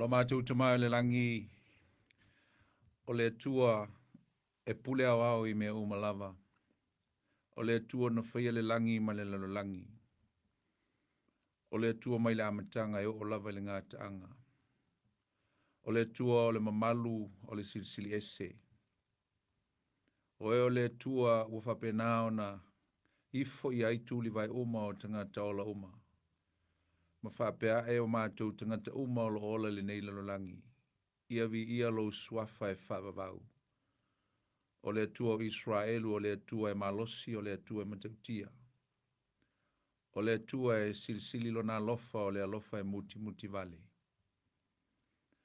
Lo matou Tama i le lagi, o le Atua e pule aoao i mea uma lava. O le Atua na faia le lagi ma le lalolagi. O le Atua mai le amataga e oo lava i le gataaga. O le Atua o le mamalu o le Silisili Ese. O Oe o le Atua ua faapena ona ifo i ai tulivae uma o tagata ola uma, ma faapea ae o matou tagata uma o lo o ola i lenei lalolagi, ia viia lou suafa e faavavau. O le Atua o Isaraelu, o le Atua e malosi, o le Atua e matautia. O le Atua e silisili lona alofa, o le alofa e mutimutivale.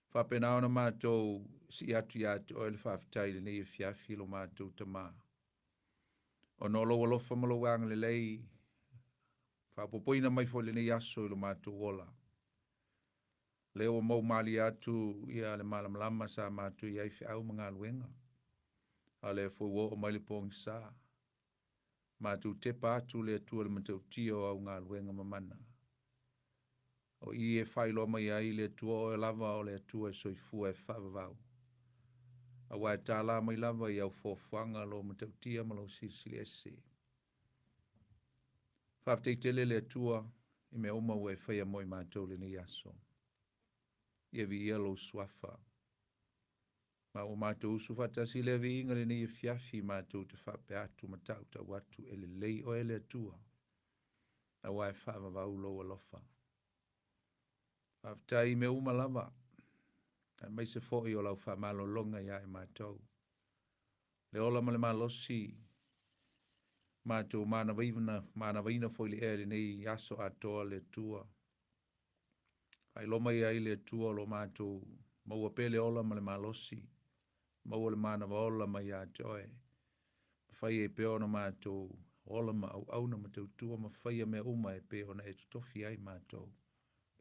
Faapena ona matou sii atu ia te oe le faafetai i lenei afiafi lo matou Tama, ona o lou alofa ma lou agalelei, faaopoopoina mai foi i lenei aso i lo matou ola. Lea ua mou malie atu ia le malamalama sa matou i ai feau ma galuega, a o lea foi ua oo mai le pogisa. Matou tepa atu le Atua i le matautia o au galuega mamana. O i e faailoa mai ai le Atua oe lava o le Atua e soifua e faavavau. Aua e tālā mai lava i au foafoaga lou matautia ma lou silisili ese. Faafetai tele le Atua i mea uma ua e faia mo i matou lenei aso. Ia viia lou suafa. Ma ua matou usu faatasi i le viiga lenei afiafi, matou te faapea atu ma tautau atu e lelei oe le Atua, aua e faavavau lou alofa. Faafetai i mea uma lava, aemaise foi o lau faamalologa ia i matou. Le ola ma le malosi, matou manavaina foi le ea i lenei aso atoa le Atua. Faailoa mai ai le Atua o lo matou maua pea le ola ma le malosi, maua le manava ola mai ia te oe. Fai ai pea ona matou ola ma auauna ma tautua ma faia mea uma e pei ona e totofi ai matou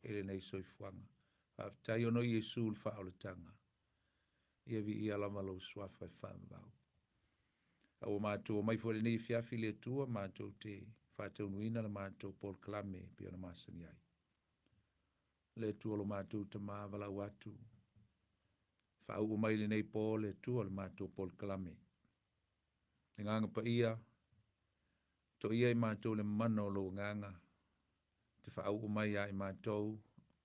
i lenei soifuaga. Faafetai ona o Iesu le faaolataga. Ia viia lava lou suafa e faavavau. A ua matou omai foi lenei afiafi le Atua, matou te faataunuina le matou polokalame e pei ona masani ai. Le Atua lo matou Tama valaau atu, faauu mai lenei po le Atua le matou polokalame. Le agaga paia, toia i matou le mana o lou agaga, te faauu mai ia i matou,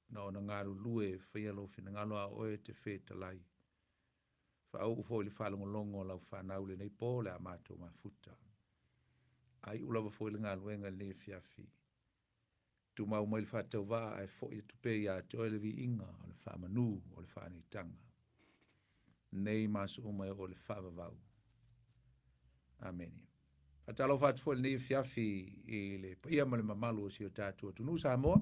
na ona galulue e faia lou finagalo a oe te fetalai. Faauu foi le faalogologo o lau fanau lenei po le a matou mafuta. Aiu lava foi le galuega i lenei afiafi. Tumau mai le faatauvaa ae foi atu pea ia te oe le viiga o le faamanu o le faaneetaga. Nei ma aso uma e oo i le faavavau. Amene. Faatalofa atu foi lenei afiafi i le paia ma le mamalu o si o tatou atunuu Samoa.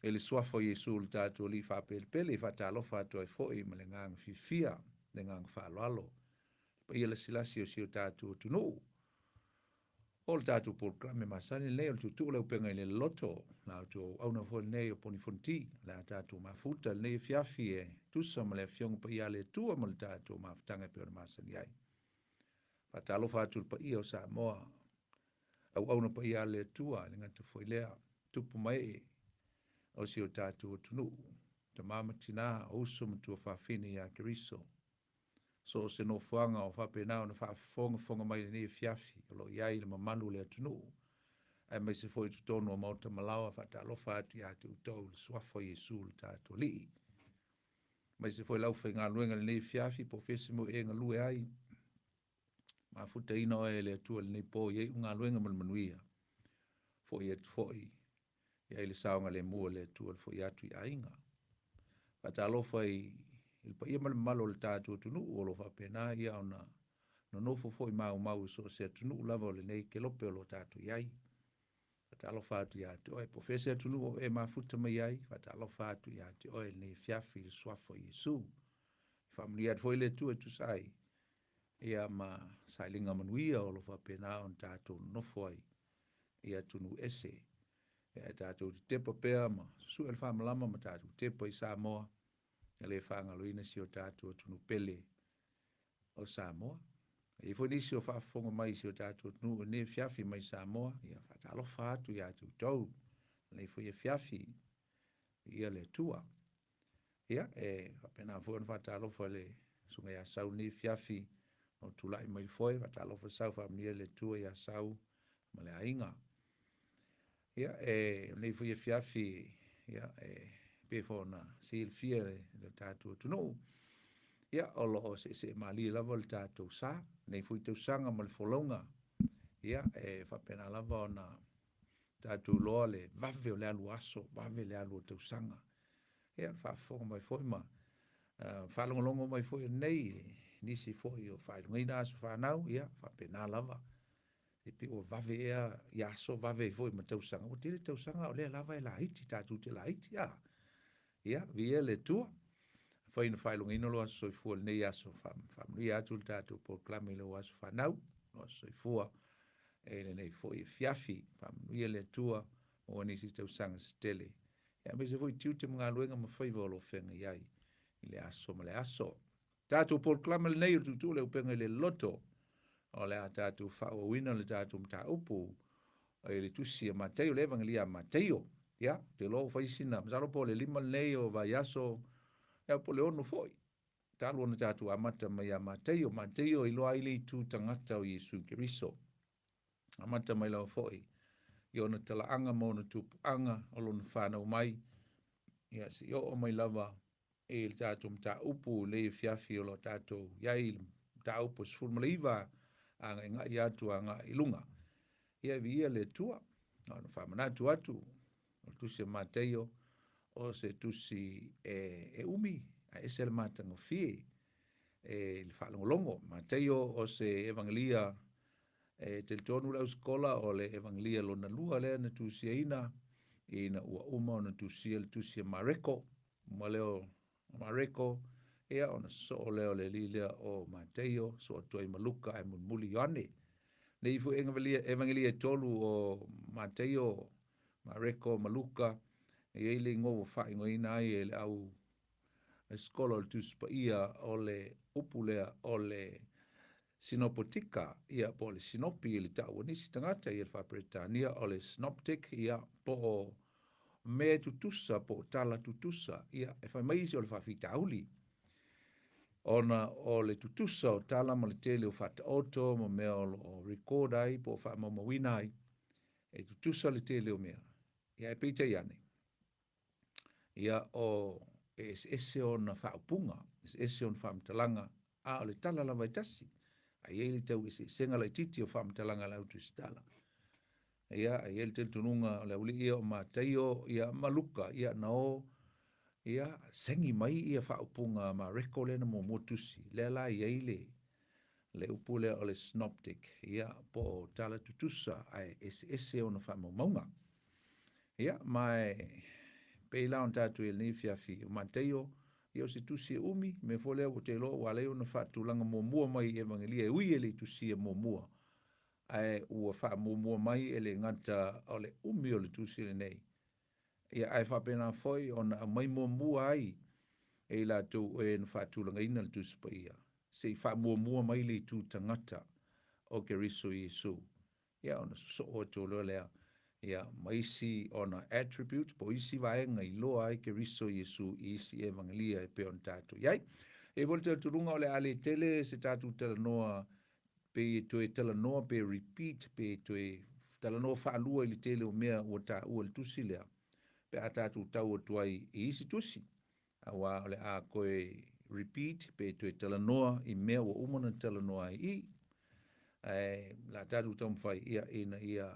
E le suafa o Iesu le tatou Alii faapelepele, e faatalofa atu ai foi ma le agaga fiafia, le agaga faaaloalo, le paia lasilasi o si o tatou atunuu. O le tatou polokalame masani lenei o le tuutuu le upega i le loto, la outou auauna foi lenei o Poni Fonoti, le a tatou mafuta lenei afiafi e tusa ma le afioga paia a le Atua ma le tatou mafutaga e pei ona masani ai. Faatalofa atu i le paia o Samoa, auauna paia a le Atua, le gata foi lea, tupu ma ee o si o tatou atunuu, tama ma tina, o uso ma tuafafine ia Keriso. So o se nofoaga o faapena ona faafogafoga mai lenei afiafi o lo o i ai le mamalu o le atunuu, aemaise foi i totonu o Maota Malaoa. Faatalofa atu ia te outou i le suafa o Iesu le tatou Alii. Aemaise foi le aufaigaluega i lenei afiafi po o fea se mea o e galue ai. Mafutaina oe e le Atua i lenei po i ai galuega ma le manuia. Foi atu foi i ai le saogalemu o le Atua le foi atu i aiga. Faatalofa i le paia ma le mamalu o le tatou atunuu o lo o faapena ia ona nonofo foi maumau i so o se atunuu lava o lenei kelope o lo o tatou i ai. Faatalofa atu ia te oe, po o fea se atunuu o e mafuta mai ai, faatalofa atu ia te oe lenei afiafi i le suafa o Iesu. Faamanuia atu foi le Atua e tusa ai ia ma sailiga manuia o lo o faapena ona tatou nonofo ai i atunuu ese. Ia e tatou te tepa pea ma susue le faamalama ma tatou tepa i Samoa, e le faagaloina si o tatou atunuu pele o Samoa. E i ai foi nisi o faafofoga mai i si o tatou atunuu i lenei afiafi mai Samoa, ia faatalofa atu ia te outou lenei foi afiafi, ia le Atua. Ia, e faapena foi ona faatalofa i le susuga ia Sau i lenei afiafi na tulai mai le foe, faatalofa Sau, faamanuia le Atua ia Sau ma le aiga. Ia, e lenei foi afiafi, ia, e pei foi ona silafia e le tatou atunuu, ia, o lo o seesee malie lava le tatou sa, lenei foi tausaga ma le folauga. Ia, e faapena lava ona tatou iloa le vave o le alu o aso, vave le alu o tausaga. Ia, faafofoga mai foi ma faalogologo mai foi i lenei nisi foi o faailogaina aso fanau, ia faapena lava. E pei ua vave ea ia aso vave ai foi ma tausaga, ua tele tausaga o lea lava e laiti, tatou te laiti, a. Ia, viia le Atua. Afai na faailogaina lou aso soifua i lenei aso, faamanuia atu le tatou polokalame i lou aso fanau, lou aso soifua e lenei foi afiafi. Faamanuia le Atua, maua nisi tausaga se tele. Ia aemaise foi tiute ma galuega ma faiva o lo o feagai ai i le aso ma le aso. Tatou polokalame lenei o le Tuutuu le Upega i le Loto, o le a tatou faaauauina le tatou mataupu i le tusi a Mataio, le Evangelia a Mataio. Ia, ou te iloa ua fai sina, masalo po o le 5 lenei o vaiaso, ia po o le 6 foi, talu ona tatou amata mai ia Mataio. Mataio e iloa ai le itu tagata o Iesu Keriso. Amata mai lava foi i ona talaaga ma ona tupuaga o lona fanau mai, ia seia oo mai lava i le tatou mataupu i lenei afiafi o lo o tatou i ai i le mataupu 19 agaigai atu agai i luga. Ia e viia le Atua. Na ona faamanatu atu, o le tusi a Mataio, o se tusi e umi, ae ese le matagofie e le faalogologo. Mataio o se evangelia e talitonu le ausikola o le evangelia lona lua lea na tusiaina ina ua uma ona tusia le tusi a Mareko, uma lea o Mareko, ia ona sosoo lea o le alii lea o Mataio, sosoo atu ai ma Luka ae mulimuli Ioane. Nei foi evangelia e tolu o Mataio, Mareko ma Luka, e i ai le igoa ua faaigoaina ai e le au skola o le Tusi Paia o le upu lea o le Sinopotika, ia po o le Sinopi i le tau a nisi tagata, ia le Faa-Peretania o le Synoptic, ia po o mea tutusa po o tala tutusa, ia e fai mai isi o le faafitauli, ona o le tutusa o tala ma le tele o faataoto ma mea o lo o record ai po o faamaumauina ai, e tutusa le tele o mea. Ia ae peitai ane, ia o e eseese ona faaupuga, eseese ona faamatalaga, a o le tala lava e tasi. Ae i ai le tau eseesega laitiiti o faamatalaga a le au tusitala. Ia, e i ai le talitonuga o le aualii ia o Mataio ia ma Luka, ia na o ia segi mai ia faaupuga a Mareko lea na muamua tusi. Lea la e i ai le upu lea o le synoptic, ia po o tala tutusa ae eseese ona faamaumauga. Ia, ma e pei la ona tatou i ai i lenei afiafi, o Mataio, ia o se tusi e umi, mea foi lea ua te iloa ua ala ai ona faatulaga muamua mai i Evangelia e ui e le i tusia muamua, ae ua faamuamua mai e le gata o le umi o le tusi lenei, ia ae faapena foi ona aumai muamua ai e i latou o e na faatulagaina le Tusi Paia, se i faamuamua mai le itu tagata o Keriso Iesu. Ia ona sosoo atu loa lea ia ma isi ona attribute po o isi vaega i iloa ai Keriso Iesu i isi Evangelia e pei ona tatou i ai. E i ai foi le talitonuga o le a le tele se tatou talanoa pe e toe talanoa pe repeat pe toe talanoa faalua i le tele o mea ua taua i le tusi lea pe a tatou tau atu ai i isi tusi, aua o le a toe repeat pe toe talanoa i mea ua uma ona talanoa ai i i. Ae o le a tatou taumafai ia ina ia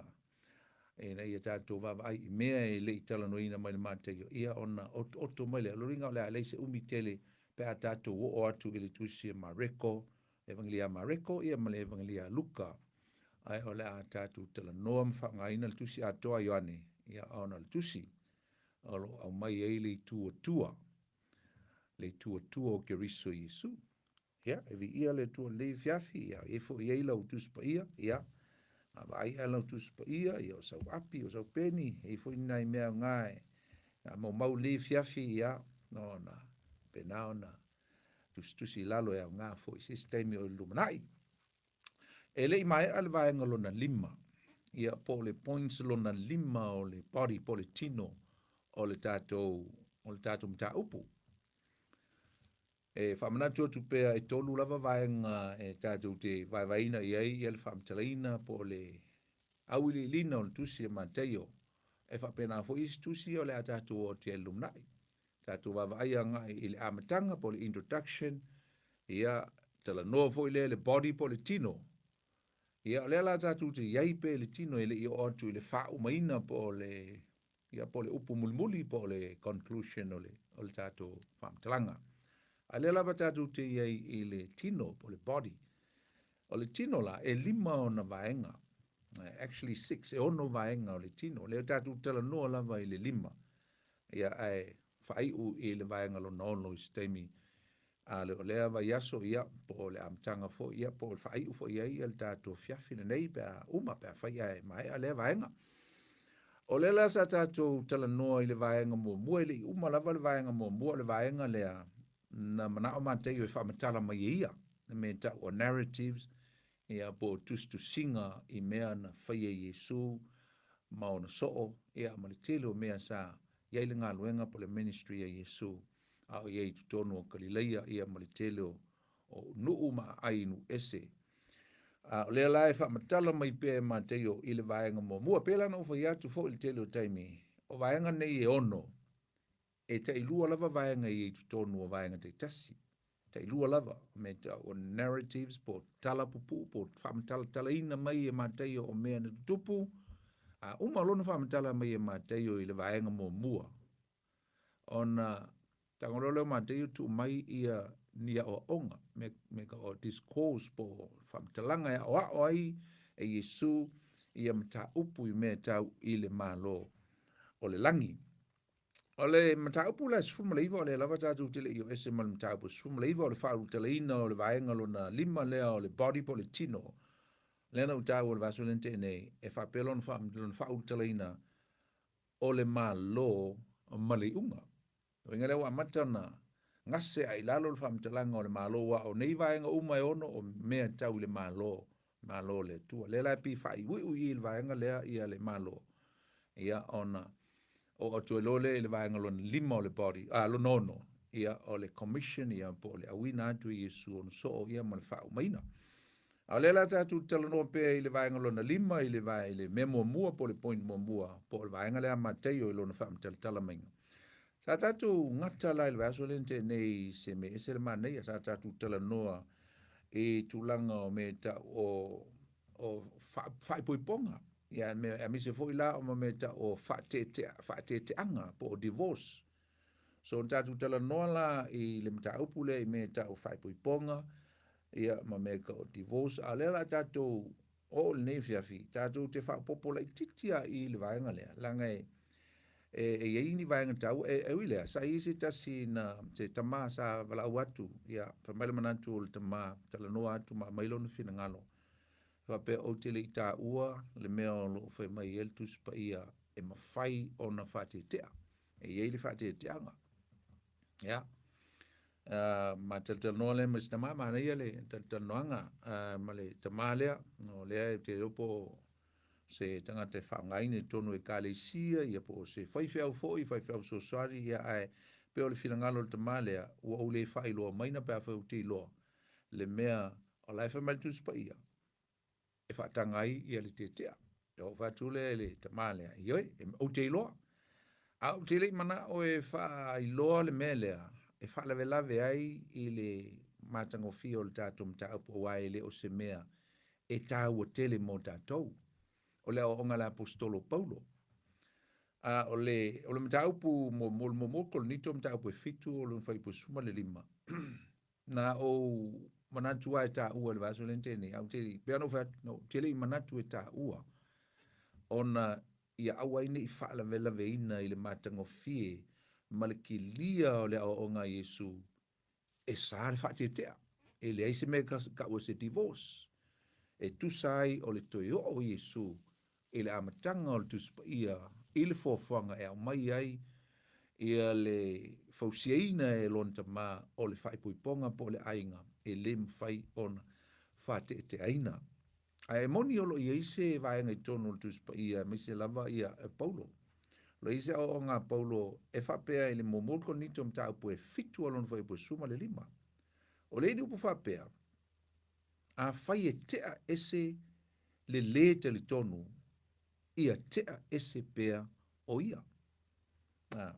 ina ia tatou vaavaai i mea e le i talanoaina mai le Mataio, ia ona otooto mai lea. O lona uiga o le a leai se umi tele pe a tatou oo atu i le tusi a Mareko, Evangelia a Mareko ia ma le Evangelia a Luka. Ae o le a tatou talanoa ma faaaogaina le tusi atoa a Ioane, ia ona o le tusi o lo o aumai ai le itu atua, le itu atua o Keriso Iesu. Ia, e viia le Atua i lenei afiafi, ia, e i ai foi i ai lau Tusi Paia, ia, a vaai ea lau Tusi Paia, ia, o sau api, o sau peni, e i ai foi ni nai mea aoga e maumau i lenei afiafi, ia, ona faapena ona tusitusi i lalo e aoga foi i se isi taimi o i le lumanai. E le i maea le vaega lona 5, ia, po o le points lona 5 o le body, po o le tino o le tatou mataupu. E faamanatu atu pea e tolu lava vaega e tatou te vaevaeina i ai ia le faamatalaina po o le auiliiliina o le tusi a Mataio. E faapena foi isi tusi o le a tatou oo atu i ai i le lumanai. Tatou vaavaai agai i le amataga po o le introduction, ia talanoa foi lea i le body po o le tino. Ia o lea la tatou te i ai pea i le tino e le i oo atu i le faaumaina po o le ia po o le upu mulimuli po o le conclusion o le, o le tatou faamatalaga. A lea lava tatou te i ai i le tino po o le body. O le tino la, e lima ona vaega. Actually six, e ono vaega o le tino. Lea tatou talanoa lava i le lima. Ia ae faaiu i le vaega lona ono i se taimi a le o lea vaiaso, ia, po o le amataga foi, ia, po o le faaiu foi i ai ia le tatou afiafi lenei pe a uma, pe afai ae maea lea vaega. O lea la sa tatou talanoa i le vaega muamua, e le i uma lava le vaega muamua, o le vaega lea na manao Mataio e faamatala mai e ia, le mea e tau o narratives, ia po o tusitusiga i mea na faia e Iesu ma ona soo, ia ma le tele o mea sa i ai le galuega po o le ministry a Iesu a o i ai i totonu o Kalileia, ia ma le tele o o nuu ma aai i nuu ese. A o lea la e faamatala mai pea e Mataio i le vaega muamua, pei la ona ou fai atu foi i le tele o taimi, o vaega nei e ono, e tailua lava vaega i ai i totonu o vaega taitasi. Tailua lava, o mea tau o narratives po o tala pupuu po o faamatalatalaina mai e Mataio o mea na tutupu, a uma lona faamatala mai e Mataio i le vaega muamua, ona tago loa lea o Mataio tuu mai ia ni aoaoga, me, me ka o discourse po o faamatalaga e aoao ai e Iesu ia mataupu i mea tau i le Malo o le lagi. O le mataupu la e 19, o lea lava tatou te le i o ese ma le mataupu 19, o le faaulutalaina o le vaega lona lima lea o le body po o le tino. Lea na ou taua i le vaiaso lea na tea nei, e faapea lona, faa, lona faaulutalaina o le Malo ma le iuga. O uiga lea ua amata ona gase ae i lalo le faamatalaga o le Malo, aua o nei vaega uma e ono o mea tau i le Malo, Malo o le Atua. Lea la e pei faaiuiu i i le vaega lea ia le Malo, ia ona oo atu ai loa lea i le vaega lona lima o le body, a lona ono, ia o le commission ia po o le auina atu e Iesu ona soo ia ma le faaumaina. A o lea la tatou te talanoa pea i le vaega lona lima i le, vae, i le mea muamua po o le point muamua po o le vaega lea a Mataio i lona faamatalatala maiga. Sa tatou gata la i le vaiaso lea na tea nei i se mea ese le manaia. Sa tatou talanoa i tulaga o mea tau o, o faaipoipoga. Ia, aemaise foi la o mea tau o faateetea, faateeteaga po o divorce. So na tatou talanoa la i le mataupu lea i mea tau faaipoipoga, ia ma mea tau divorce. A o lea la tatou oo i lenei afiafi, tatou te faaopoopo laitiiti lava i le vaega lea, leaga e, e, e i ai ni vaega taua. E, e ui lea, sa i ai se tasi na, se tama sa valaau atu, ia, fai mai le manatu o le tama, talanoa atu ma aumai lona finagalo. Faapea ou te le i taua le mea o lo o fai mai ai le Tusi Paia e mafai ona faatetea. E i ai le faateteaga. Ia. Ma talatalanoa lea ma si tama, manaia le talatalanoaga ma le tama lea, o lea e te iloa po o se tagata e faaaogaina i totonu o ekalesia, ia po o se faifeau foi, faifeau fesoasoani, ia ae pei o le finagalo o le tama lea, ua ou le faailoa maina pe afai ou te iloa le mea o la e fai mai le Tusi Paia e faataga ai ia le tetea. Ia ou fai atu lea i le tama lea, ioe, ou te iloa. A ou te le i manao e faailoa le mea lea, e faalavelave ai i le matagofie o le tatou mataupu, aua e le o se mea e taua tele mo tatou. O le aoaoga a le Aposetolo o Paulo. A o le, o le mataupu mo, mo le muamua o Korinito, mataupu e 7 o lona fuaiupu e 15, Na ou manatu lava e taua i le vaiaso lea na tea nei, ae ou te, pei ona ou fai atu, ou te le i manatu e taua, ona ia aua ai ne i faalavelaveina i le matagofie ma le kilia o le aoaoga a Iesu, e sa le faatetea, e leai se mea e taua o se divorce, e tusa ai o le toe oo o Iesu i le amataga o le Tusi Paia i le fuafuaga e aumai ai ia le fausiaina e lona tama o le faaipoipoga po o le aiga e le mafai ona faateeteaina. Ae moni o lo o i ai se vaega i totonu o le Tusi Paia aemaise lava ia Paulo. O lo o i ai se aoaoga a Paulo e faapea i le muamua o Korinito mataupu e 7 a lona fuaiupu e 15. O le ili upu faapea, afai e tea ese le lē talitonu, ia tea ese pea o ia. A.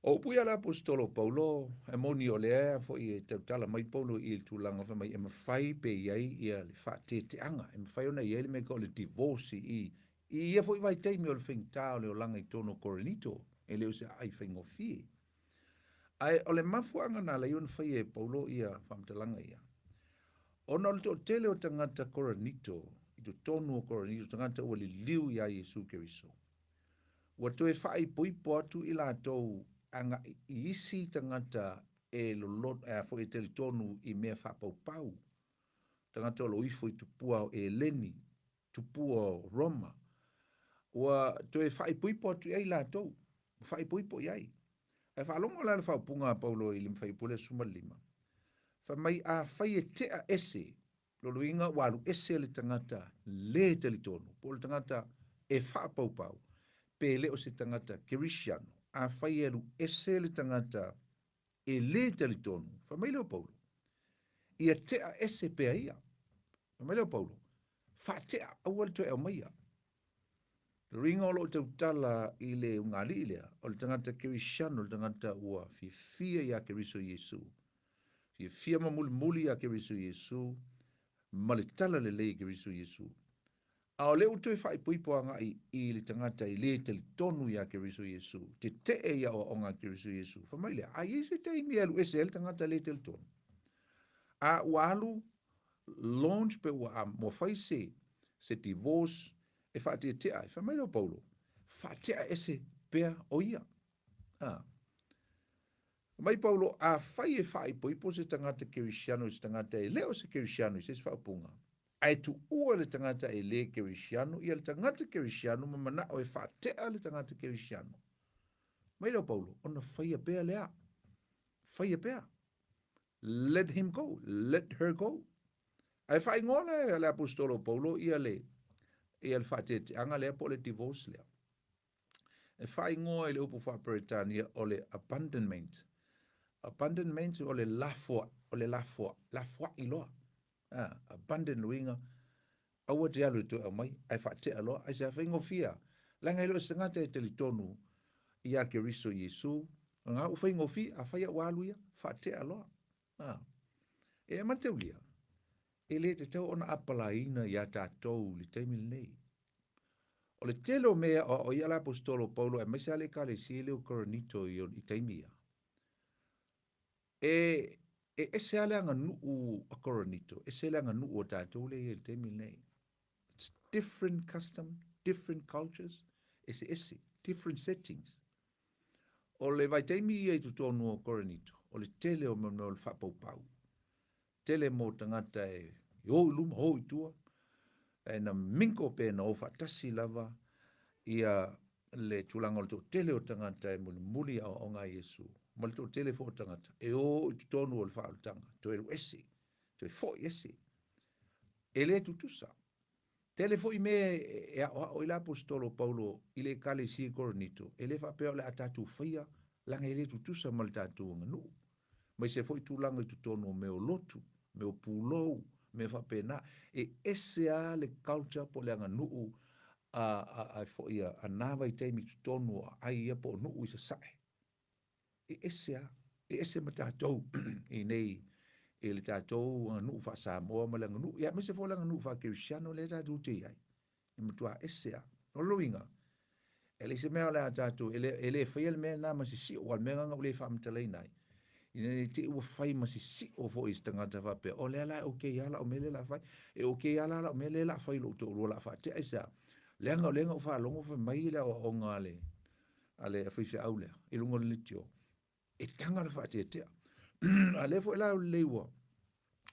O upu ia a le Aposetolo o Paulo, e moni o lea foi e tautala mai Paulo i le tulaga fai mai e mafai pe i ai ia le faateteaga, e mafai ona i ai le mea e o le divorce i i ia foi vaitaimi o le faigata o le olaga i totonu o Korinito, e le o se aai faigofie. Ae o le mafuaaga na ala ai ona faia e Paulo ia faamatalaga ia, ona o le toatele o tagata Korinito i totonu o Korinito, tagata ua liliu iā Iesu Keriso, ua toe faaipoipo atu i latou agai i isi tagata e loloto, e a foi e talitonu i mea faapaupau, tagata o lo o ifo i tupua o Eleni, tupua o Roma, ua toe faaipoipo atu i ai latou, ua faaipoipo i ai. Ae faalogo la le faaupuga a Paulo i le fuaiupu lea 15, fai mai, afai e tea ese, lona uiga ua alu ese le tagata lē talitonu, po o le tagata e faapaupau, pe le o se tagata Kerisiano, afai e alu ese le tagata e lē talitonu, fai mai lea o Paulo, ia tea ese pea ia. Fai mai lea o Paulo, faatea, aua le toe aumaia. Lona uiga o lo o tautala i le ugaalii lea, o le tagata Kerisiano, o le tagata ua fiafia iā Keriso Iesu, fiafia ma mulimuli iā Keriso Iesu, ma le tala lelei i Keriso Iesu. A o lea ua toe faaipoipo agai i le tagata e lē talitonu iā Keriso Iesu, tetee i aoaoga a Keriso Iesu. Fai mai lea, a i ai se taimi e alu ese ai le tagata lē talitonu? A ua alu launch pe ua, ua fai se, se divorce e faateatea ai. Fai mai lea o Paulo, faatea ese pea o ia. A. Fai mai Paulo, afai e faaipoipo se tagata Kerisiano i se tagata e le o se Kerisiano i se isi faaupuga, ae tuua le tagata e le Kerisiano ia le tagata Kerisiano ma manao e faatea le tagata Kerisiano. Mai lea o Paulo, ona faia pea lea. Faia pea. Let him go, let her go. Ae faaigoa le, le Aposetolo o Paulo ia le, ia le faateteaga lea po o le divorce lea. E faaigoa i le upu faa-Peretania o le abandonment. Abandonment o le lafoa, o le lafoa, lafoai loa. Ah, abandon uiga, aua te alu e toe aumai, ae faatea loa, aisea faigofie. Leaga e le o se tagata e talitonu iā Keriso Iesu, ngā ua faigofie, afai a ua alu ia, faatea loa. Ah. E mataulia, e le tatau ona apalaiina iā tatou i le taimi lenei. O le tele o mea o aoaia le Aposetolo o Paulo aemaise lava le Ekalesia lea o Korinito i, i taimi ia, e, e ese lava le aganuu a Korinito, ese le aganuu a tatou lea e i ai i le taimi lenei. It's different custom, different cultures, eseese, different settings. O le vaitaimi ia i totonu o Korinito, o le tele o mea o le faapaupau. Tele mo tagata e o i luma, o i tua, e na minko pe na o faatasi lava ia le tulaga o le toatele o tagata e mulimuli i aoaoga a Iesu, ma le toatele foi o tagata e o i totonu o le faaolataga, toe alu ese, toe foi ese. E le tutusa. Tele foi mea e aoao ai le Aposetolo o Paulo i le Ekalesia i Korinito, e le faapea o le a tatou faia, leaga e le tutusa ma le tatou aganuu. Aemaise foi tulaga i totonu o mea o lotu, mea o pulou, mea faapena. E ese lava le culture po o le aganuu a, a, a, foi a, a na vaitaimi i totonu o aai ia po o nuu i sasae. E ese lava, e ese ma tatou i nei i le tatou aganuu faa-Samoa ma le aganuu, ia aemaise foi le aganuu faa-Kerisiano lea tatou te i ai. E matua ese lava. O lona uiga, e leai se mea o le a tatou, e le, e le faia le mea lena ma se sio, aua o le mea lena na ou le faamatalaina ai, ina ne i te i ua fai ma se sio foi i se tagata faapea, o lea la e okay lava lau mea lea o le a fai, e okay lava la lau mea lea o le a fai i lou toalua o le a faatea i se a? Leaga o lea na ou faalogo fai mai le aoaoga a le, a le faifeau lea i luga o le leitio, e taga le faateatea. A lea foi la lelei ua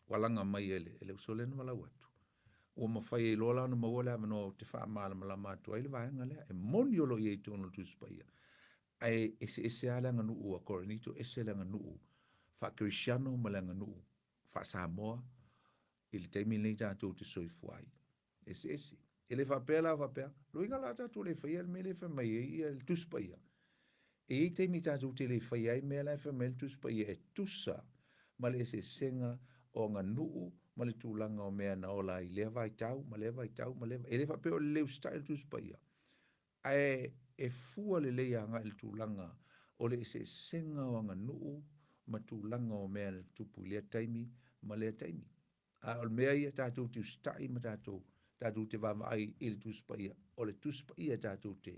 ua laga mai e le, e le uso lea na valaau atu, ua mafai ai loa la ona maua le avanoa ou te faamalamalama atu ai le vaega lea. E moni o lo o i ai i totonu o le Tusi Paia, ae eseese lava le aganuu a Korinito, ese le aganuu faa-Kerisiano ma le aganuu faa-Samoa i le taimi lenei tatou te soifua ai. Eseese. E le faapea la faapea, loiga la tatou le faia le mea lea e fai mai ai ia le Tusi Paia. E i ai taimi tatou te le faia ai mea la e fai mai ai le Tusi Paia e tusa ma le eseesega o aganuu ma le tulaga o mea na ola ai i lea vaitau ma lea vaitau ma lea. E le faapea o le le usitai o le Tusi Paia, ae e fua lelei agai i le tulaga o le eseesega o aganuu ma tulaga o mea na tutupu i lea taimi ma lea taimi. A o le mea ia tatou te usitai ma tatou tatou te vaavaai i le Tusi Paia, o le Tusi Paia tatou te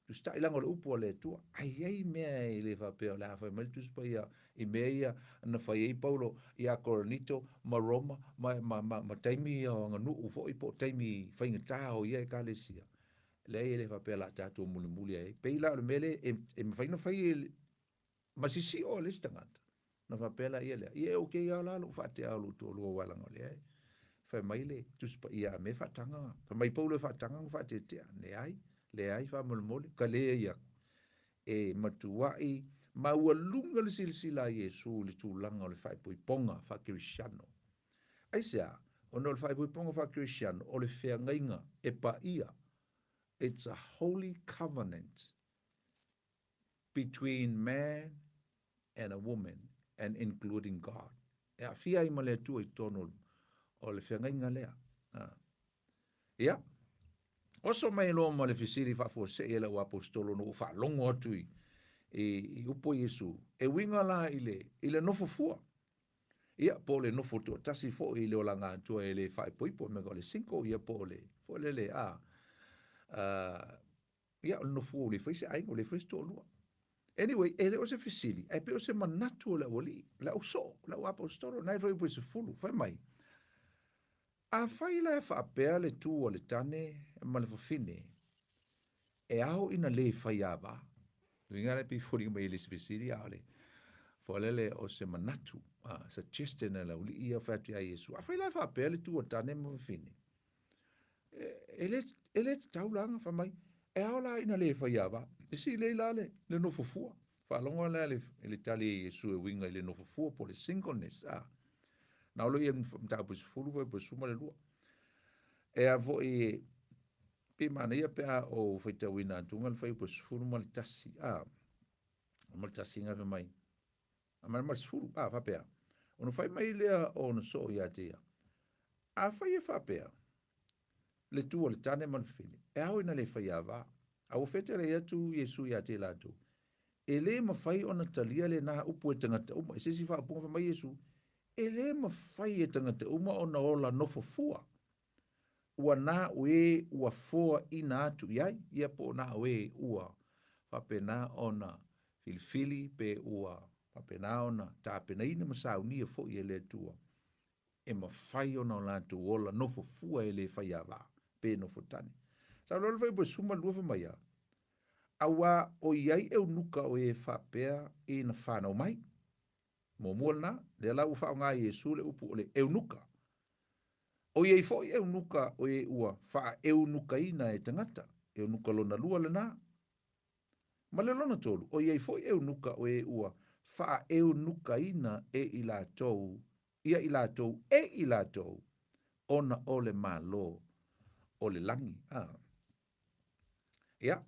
usitai leaga o le upu a le Atua. Ae i ai mea e le faapea o le a fai mai le Tusi Paia i mea ia na fai ai Paulo ia Korinito ma Roma ma, ma, ma, ma taimi ia o aganuu foi po o taimi faigata o ia ekalesia. Leai e le faapea o le a tatou mulimuli ai. Pei la o le mea lea e, e mafai ona fai e ma sisio le isi tagata. Na faapea la ia lea, ia e okay lava la lou faatea o lou toalua aua leaga o lea e fai mai le Tusi Paia a me faataga, fai mai Paulo e faataga ma faatetea. Leai, leai faamolemole, ka leai aku. E matuai maualuga le silasila a Iesu i le tulaga o le faaipoipoga faakerisiano. Aisea? Ona o le faaipoipoga faakerisiano o le feagaiga e paia. It's a holy covenant between man and a woman and including God. E aafia ai ma le Atua i totonu o le feagaiga lea. Ia, oso mai loa ma le fesili faafuasei e lau aposetolo na ua faalogo atu i, i, i upu a Iesu, e uiga la i le, i le nofo fua. Ia, po o le nofo toatasi foi i le olaga atoa e le faaipoipo, mea o le single, ia po o le, foi lele, a, uh, Ia, o le nofo ua le fai se aiga, ua le fai se toalua. Anyway, e le o se fesili, ae pei o se manatu o le aualii, le au soo, le au aposetolo, na e fai upu e sefulu, fai mai, Afai la e faapea le tu a le tane ma le fafine, e ao ina le fai ava. Uiga lea pei foliga mai e le se fesili, a o le foalele o se manatu, suggestion a le aualii ia fai atu ia Iesu. Afai la e faapea le tu a le tane ma fafine, e le, e le tatau la ona fai mai, e ao la ina le fai ava. E silei la le, le nofo fua. Faalogo lea le, le tali a Iesu e uiga i le nofo fua po o le singleness. A. Na olo ia mataupu e sefulu foi po o sefulu ma le lua. E a foi, pei manaia pe a ou faitauina atuga le fuaiupu e 11. A. Ma le tasi nga fai mai. A ma le sefulu, a faapea. Ona fai mai lea o ona soo ia te ia. Afai e faapea, le tu a le tane ma le fafine, e ao ina le fai ava. A ua fetalai atu Iesu ia te latou, e le mafai ona talia lenā upu e tagata uma. I se isi faaupuga fai mai Iesu, e le mafai e tagata uma ona ola nofo fua. Ua na o e ua foaina atu i ai, ia po o na o e ua faapena ona filifili pe ua faapena ona tapenaina ma saunia foi e le Atua e mafai ona o latou ola nofo fua e le fai ava, pe nofo tane. Sa loa le fuaiupu e 12 fai mai a, Auā o i ai eunuka o e faapea ina fanau mai. Muamua lena, lea la ua faaaoga e Iesu le upu o le eunuka. O i ai foi eunuka o e ua faaeunukaina e tagata, eunuka lona lua lena. Ma le lona tolu, o i ai foi eunuka o e ua faaeunukaina e i latou, ia i latou e i latou, ona o le Malo o le lagi. A. Ia,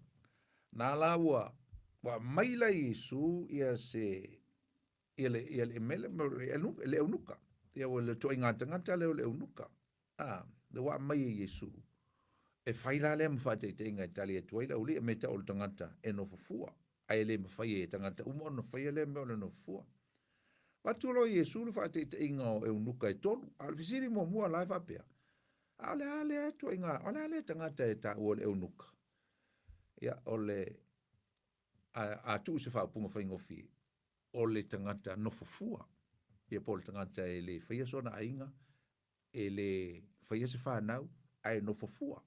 na la ua, ua aumai la Iesu ia se, ia le, ia le mele, le eunuka. Ia ua le ituaiga tagata lea o le eunuka. A, le ua aumai e Iesu. E fai la lea ma faataitaiga e tali atu ai le aualii, e mea tau o le tagata e nofo fua. Ae le mafai e tagata uma ona faia lea mea o le nofo fua. Avatu loa Iesu le faataitaiga o eunuka e tolu. A o le fesili muamua la e faapea, a o le a lea ituaiga, o le a lea tagata e taua o le eunuka? Ia, o le, a, a tuu se faaupuga faigofie, o le tagata nofo fua, ia po o le tagata e le faia sona aiga, e le faia se fanau, ae nofo fua.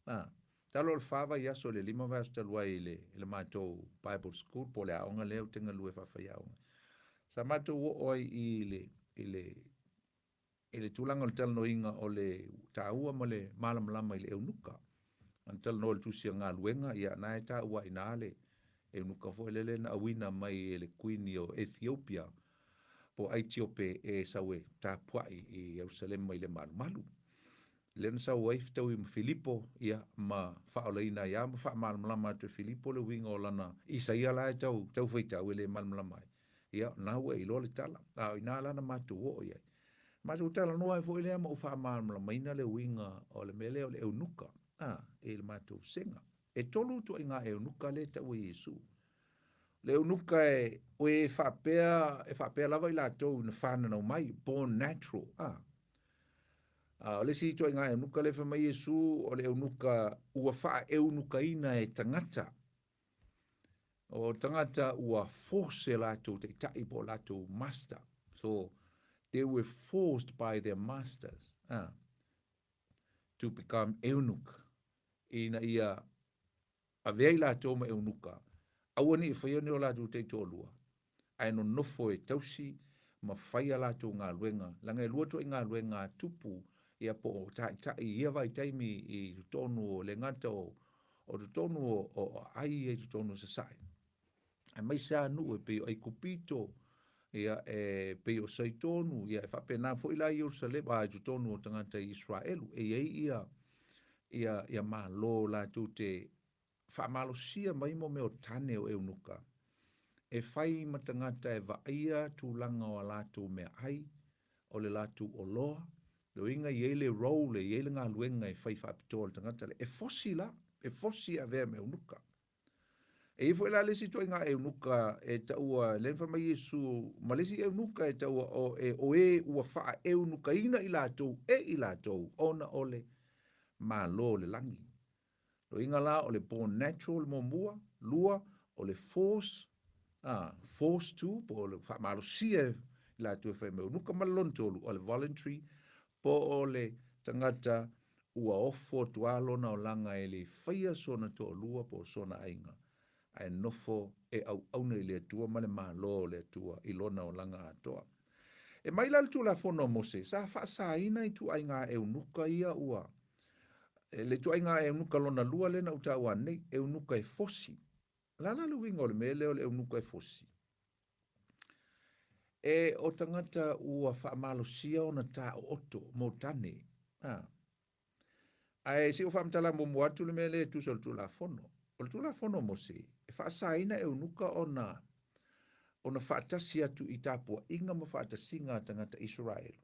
A, talo o le fa vaiaso i le lima vaiaso talu ai i le, i le matou Bible School po o le aoga lea ou te galue faafaiaoga. Sa matou oo ai i le, i le, i le tulaga o le talanoaina o le taua ma le malamalama i le eunuka. Na talanoa i le tusi a galuega, ia na e taua ai i ina le eunuka foi lele na auina mai e le Kuini o Ethiopia po o Aitiope e sau e tapuai i Ierusalema i le malumalu. Lea na sau ai fetaui ma Filipo, ia, ma faaolaina ai lava ma faamalamalama atu e Filipo le uiga o lana Isaia la e tau, tau faitau e le malamalama ai. Ia, o lena ua e iloa le tala. A o i ina la na matou oo i ai. Matou talanoa ai foi lea ma ou faamalamalamaina le uiga o le mea lea o le eunuka, a, i le matou vasega. E tolu ituaiga eunuka lea e taua e Iesu. O le eunuka e, o e faapea, e faapea lava i latou na fananau mai, born natural, a. A o le isi ituaiga eunuka lea fai mai Iesu, o le eunuka ua faaeunukaina e tagata. O tagata ua force e latou taitai po o latou master. So, they were forced by their masters to become eunuch ina ia avea i latou ma eunuka, aua ne i faia ni o latou taitoalua, ae nonofo e tausi ma fai a latou galuega, leaga e lua ituaiga galuega a tupu ia po o taitai i ia vaitaimi i totonu o le gata o o totonu o, o, o ai ia i totonu o Sasae. Aemaise lava nuu e pei o Aikupito, ia e pei o Saitonu, ia e faapena foi la i Ierusalema, a i totonu o tagata i Iseraelu, e i ai ia ia ia Malo latou te faamalosia mai mo mea o tane o eunuka, e fai ma tagata e vaaia tulaga o a latou meaai, o le latou oloa, le uiga e i ai le role, e i ai le galuega e fai faapitoa e le tagata lea. E fosi la, e fosi e avea ma eunuka. E i ai foi la le isi ituaiga eunuka e taua, lea na fai mai Iesu, ma le isi eunuka e taua o e, o e ua faaeunukaina i latou e i latou ona o le Malo o le lagi. Loiga la o le born natural le muamua, lua o le force, a, force to, po o le faamalosia i latou e fai mai eunuka, ma le lona tolu o le voluntary, po o le tagata ua ofo atu lava lona olaga e le faia sona toalua po o sona aiga, ae nofo e auauna i le Atua ma le Malo o le Atua i lona olaga atoa. E mai la le Tulafono a Mose, sa faasaina ituaiga eunuka ia ua le ituaiga eunuka lona lua lea na ou taua nei, eunuka e fosi. O le a la le uiga o le mea lea o le eunuka e fosi? E o tagata ua faamalosia ona taooto mo tane. A. Ae se i ou faamatala muamua atu le mea lea e tusa o le Tulafono. O le Tulafono a Mose, e faasaina eunuka ona ona faatasi atu i tapuaiga ma faatasiga a tagata Isaraelu,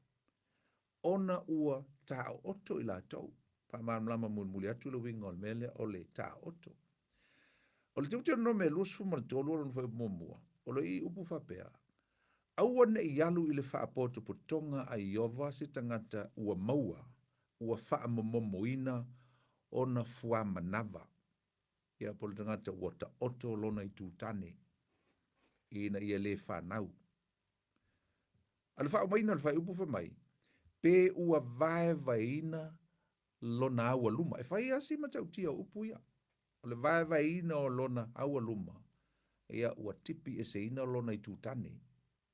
ona ua taooto i latou. Faamalamalama mulimuli atu le uiga o le mea lea o le taooto. O le Teuteronome 23 o lona fuaiupu muamua, o lo o i ai upu faapea, Aua ne i alu i le faapotopotoga a Ieova se tagata ua maua, ua faamomomoina ona fuamanava, ia po o le tagata ua taoto lona itu tane, ina ia le fanau. A o le faaumaina o le faaiupu fai mai, pe ua vaevaeina lona aualuma. E fai lava si matautia o upu ia. O le vaevaeina o lona aualuma, ia ua tipi eseina lona itu tane.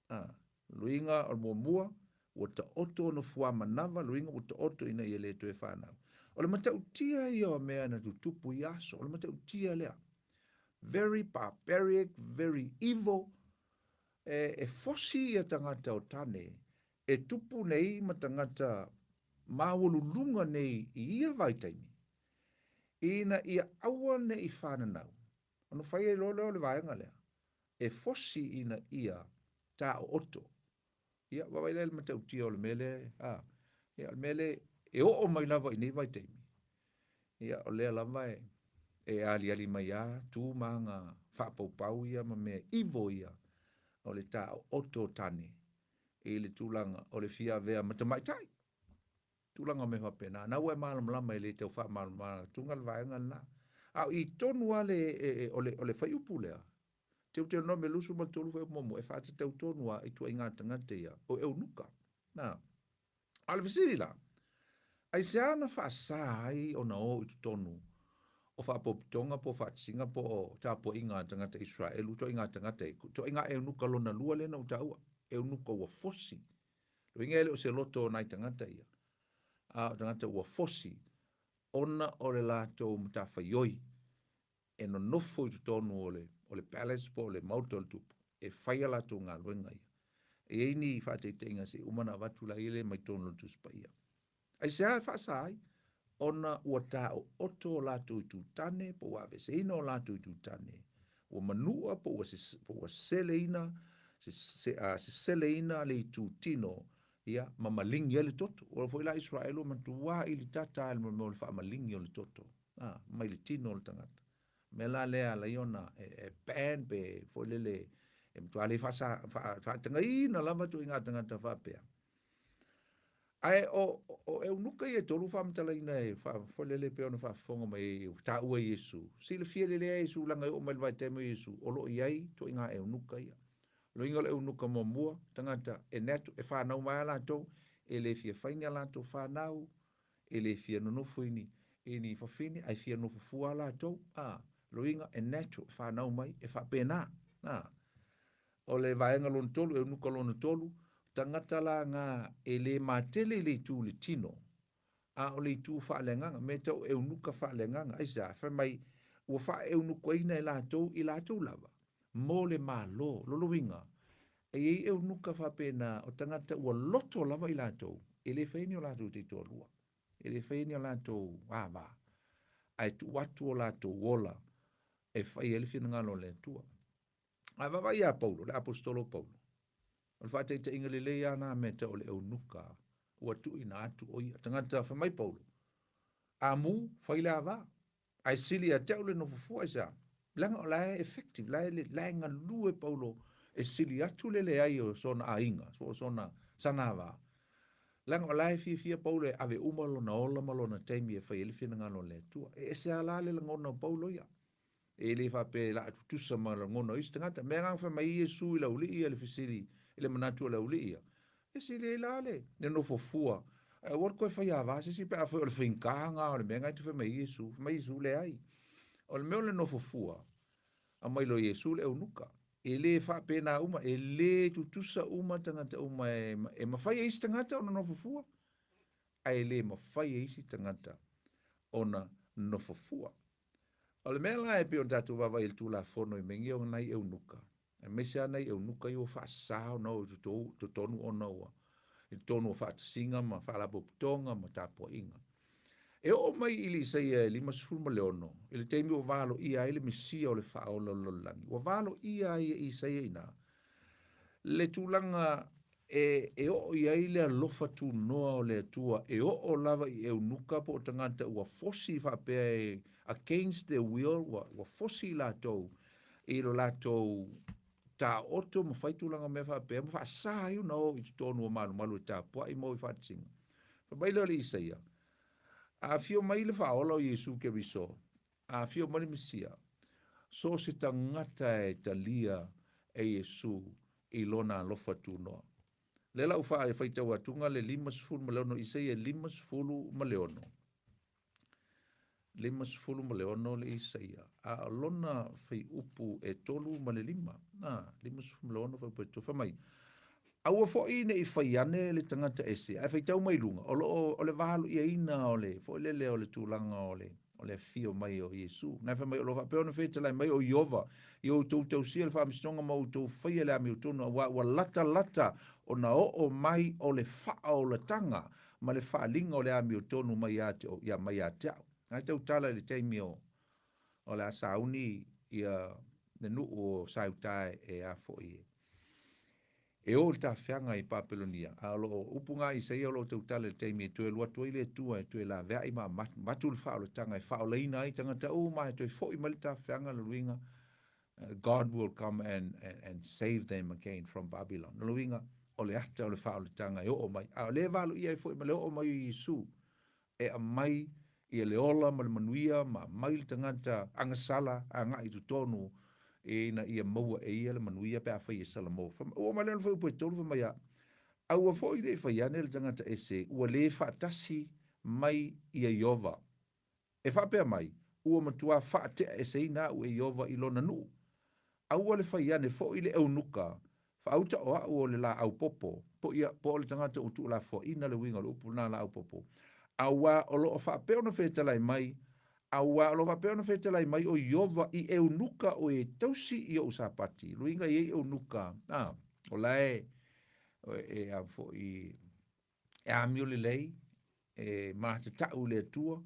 A, luiga o le muamua, ua taoto ona fuamanava, luiga ua taoto ina ia le toe fanau. O le matautia ia o mea na tutupu i aso, o le matautia lea. Very barbaric, very evil, e, e fosi ia tagata o tane, e tupu nei ma tagata maualuluga nei i ia vaitaimi, ina ia aua ne i fananau, ona fai ai loa lea o le vaega lea, e fosi ina ia taooto. Ia, vaavaai la i le matautia o le mea lea, a, ia, o le mea lea e oo mai lava i nei vaitaimi, ia, o lea lava e, e aliali mai lava tu ma aga faapaupau ia ma mea evil ia o le taooto o tane i le tulaga o le fia avea ma tamaitai. Tulaga o mea faapena. Na ua e malamalama e le tau faamalamalama atuga le vaega lena. A o i tonu lava le, e, e, o le, o le fuaiupu lea, Teuteronome 23 fuaiupu muamua, e faatatau tonu lava i tuaiga tagata ia, o eunuka. Na. A o le fesili la, aisea na faasa ai ona o i totonu o faapopotoga po o faatasiga po o tapuaiga a tagata Iseraelu, ituaiga tagata, ituaiga eunuka lona lua lea na ou taua, eunuka ua fosi. Lona uiga e le o se loto o nai tagata ia, a o tagata ua fosi ona o le latou matafaioi e nonofo i totonu o le, o le palace po o le maota o le tupu e fai a latou galuega ia. E i ai ni faataitaiga se i uma ona avatu la ia lea mai totonu o le Tusi Paia. Aisea e faasa ai? Ona ua taooto o latou itu tane po ua aveeseina o latou itu tane, ua manua po ua, po ua seleina seseleina le itutino, ia, ma maligi ai le toto. Ua foi la Israel ua matua i le tata i le mea o le faamaligi o le toto, a, mai le tino o le tagata. Mea la lea ala ai ona e ban pe foi lele e matua le faatagaina lava ituaiga tagata faapea. Ae o, o eunuka ia e tolu faamatalaina e foi lele pei ona faafofoga mai ai, ua taua e Iesu. Silafia lelei e Iesu leaga e oo mai le vaitaimi o Iesu, o lo o i ai ituaiga eunuka ia. O le uiga o le eunuka muamua, tagata e natu, e fanau mai lava latou, e le fia fai ni a latou fanau, e le fia nonofo i ni, i ni fafine, ae fia nofo fua lava latou. A, o le uiga e natural, e fanau mai, e faapena. A, o le vaega lona tolu, eunuka lona tolu, tagata la na e le matele i le itu i le tino, a o le itu faaleagaga, mea tau eunuka faaleagaga. Aisea? Fai mai, ua faaeunukaina e latou i latou lava mo le Malo. Lona uiga, e i ai eunuka faapena o tagata ua loto lava i latou, e le faia ni o latou taitoalua, e le faia ni o latou ava, ae tuu atu o latou ola e fai ai le finagalo o le Atua. A vaavaai ia Paulo, le aposetolo o Paulo, o le faataitaiga lelei lava na mea tau o le eunuka ua tuuina atu o ia. Tagata fai mai Paulo, a mu, fai le ava, ae sili ia te au le nofo fua aisea? Leaga o la e effective, la e, la e galue Paulo e sili atu le leai o sona aiga, po o sona sana ava. Leaga o la e fiafia Paulo e ave uma lona ola ma lona taimi e fai ai le finagalo o le Atua. E ese lava la le lagona o Paulo ia. E le faapea e laa tutusa ma lagona o isi tagata. Mea nga fai mai Iesu i le aualii ia le fesili i le manatu o le aualii ia, e sili ai la le le nofo fua. Ae aua le toe fai ava se isi pe afai o le faigata nga o le mea nga e te fai mai ai Iesu. Fai mai Iesu, Leai. O le mea o le nofo fua, aumai loa Iesu le eunuka. E le faapena uma, e le tutusa uma tagata uma e, e mafai e isi tagata ona nofo fua, ae le mafai e isi tagata ona nofo fua. O le mea la e pei ona tatou vaavaai i le Tulafono i mea nei o nai eunuka, aemaise lava nai eunuka ia ua faasasa ona o i totonu ona ua i totonu o faatasiga ma faalapotopotoga ma tapuaiga. E oo mai i le Isaia e 56, i le taimi ua valoia ai le Mesia o le Faaola o le lalolagi, ua valoia ai e Isaia i ina le tulaga e, e oo i ai le alofa tunoa o le Atua, e oo lava i eunuka po o tagata ua fosi faapea e against their will, ua, ua fosi i latou i lo latou taoto ma fai tulaga mea faapea, ma faasa ai ona o i totonu o malumalu e tapuai ma o i faatasiga. Fai mai lea o le Isaia, a afio mai le Faaola o Iesu Keriso, A afio mai le Mesia, so o se tagata e talia e Iesu i lona alofa tunoa. Lea la ua faitau atuga le 56 Isaia 56. 56 le Isaia, a o lona fuaiupu e 3 ma le 5. A, 56 fuaiupu e 3, fai mai, Aua foi ne i fai ane le tagata ese, ae faitau mai luga, o lo o, o le valoiaina o le, foi lele o le tulaga o le, o le afio mai o Iesu. Na fai mai, o lo o faapea ona fetalai mai o Ieova, ia outou tausia le faamasinoga ma outou faia le amiotonu, auā ua latalata ona oo mai o le faaolataga ma le faaaliga o le amiotonu mai ia te, ia mai ia te au. Na e tautala i le taimi o, o le a sauni ia le nuu o Saeuta e a foi e e o i le tafeaga i Papelonia, a o lo o upu nga Isaia o lo o tautala i le taimi e toe alu atu ai le Atua e toe laveai ma avatu le faaolataga e faaolaina ai tagata uma e toe foi mai le tafeaga le luiga God will come and, and, and save them again from Babylon. O le uiga, o le ata o le faaolataga e oo mai. A o lea e valoia ai foi ma le oo mai o Iesu e aumai ia le ola ma le manuia ma aumai le tagata agasala agai i totonu ina ia maua e ia le manuia pe afai e salamo. Ua mai lea o le fuaiupu e 3 fai mai a, Aua foi ne i fai ane le tagata ese ua le faatasi mai ia Ieova. E faapea mai, Ua matua faateaeseina au e Ieova i lona nuu. Aua le fai ane foi le eunuka, Faauta o au o le laau popo, po ia, po o le tagata ua tuulafoaina le uiga o le upu lena laau popo, auā o lo o faapea ona fetalai mai, auā o lo o faapea ona fetalai mai o Ieova i eunuka o e tausi i ou Sapati. Luiga i ai eunuka, a, o la e, e, a foi, e amio lelei, e matatau i le Atua,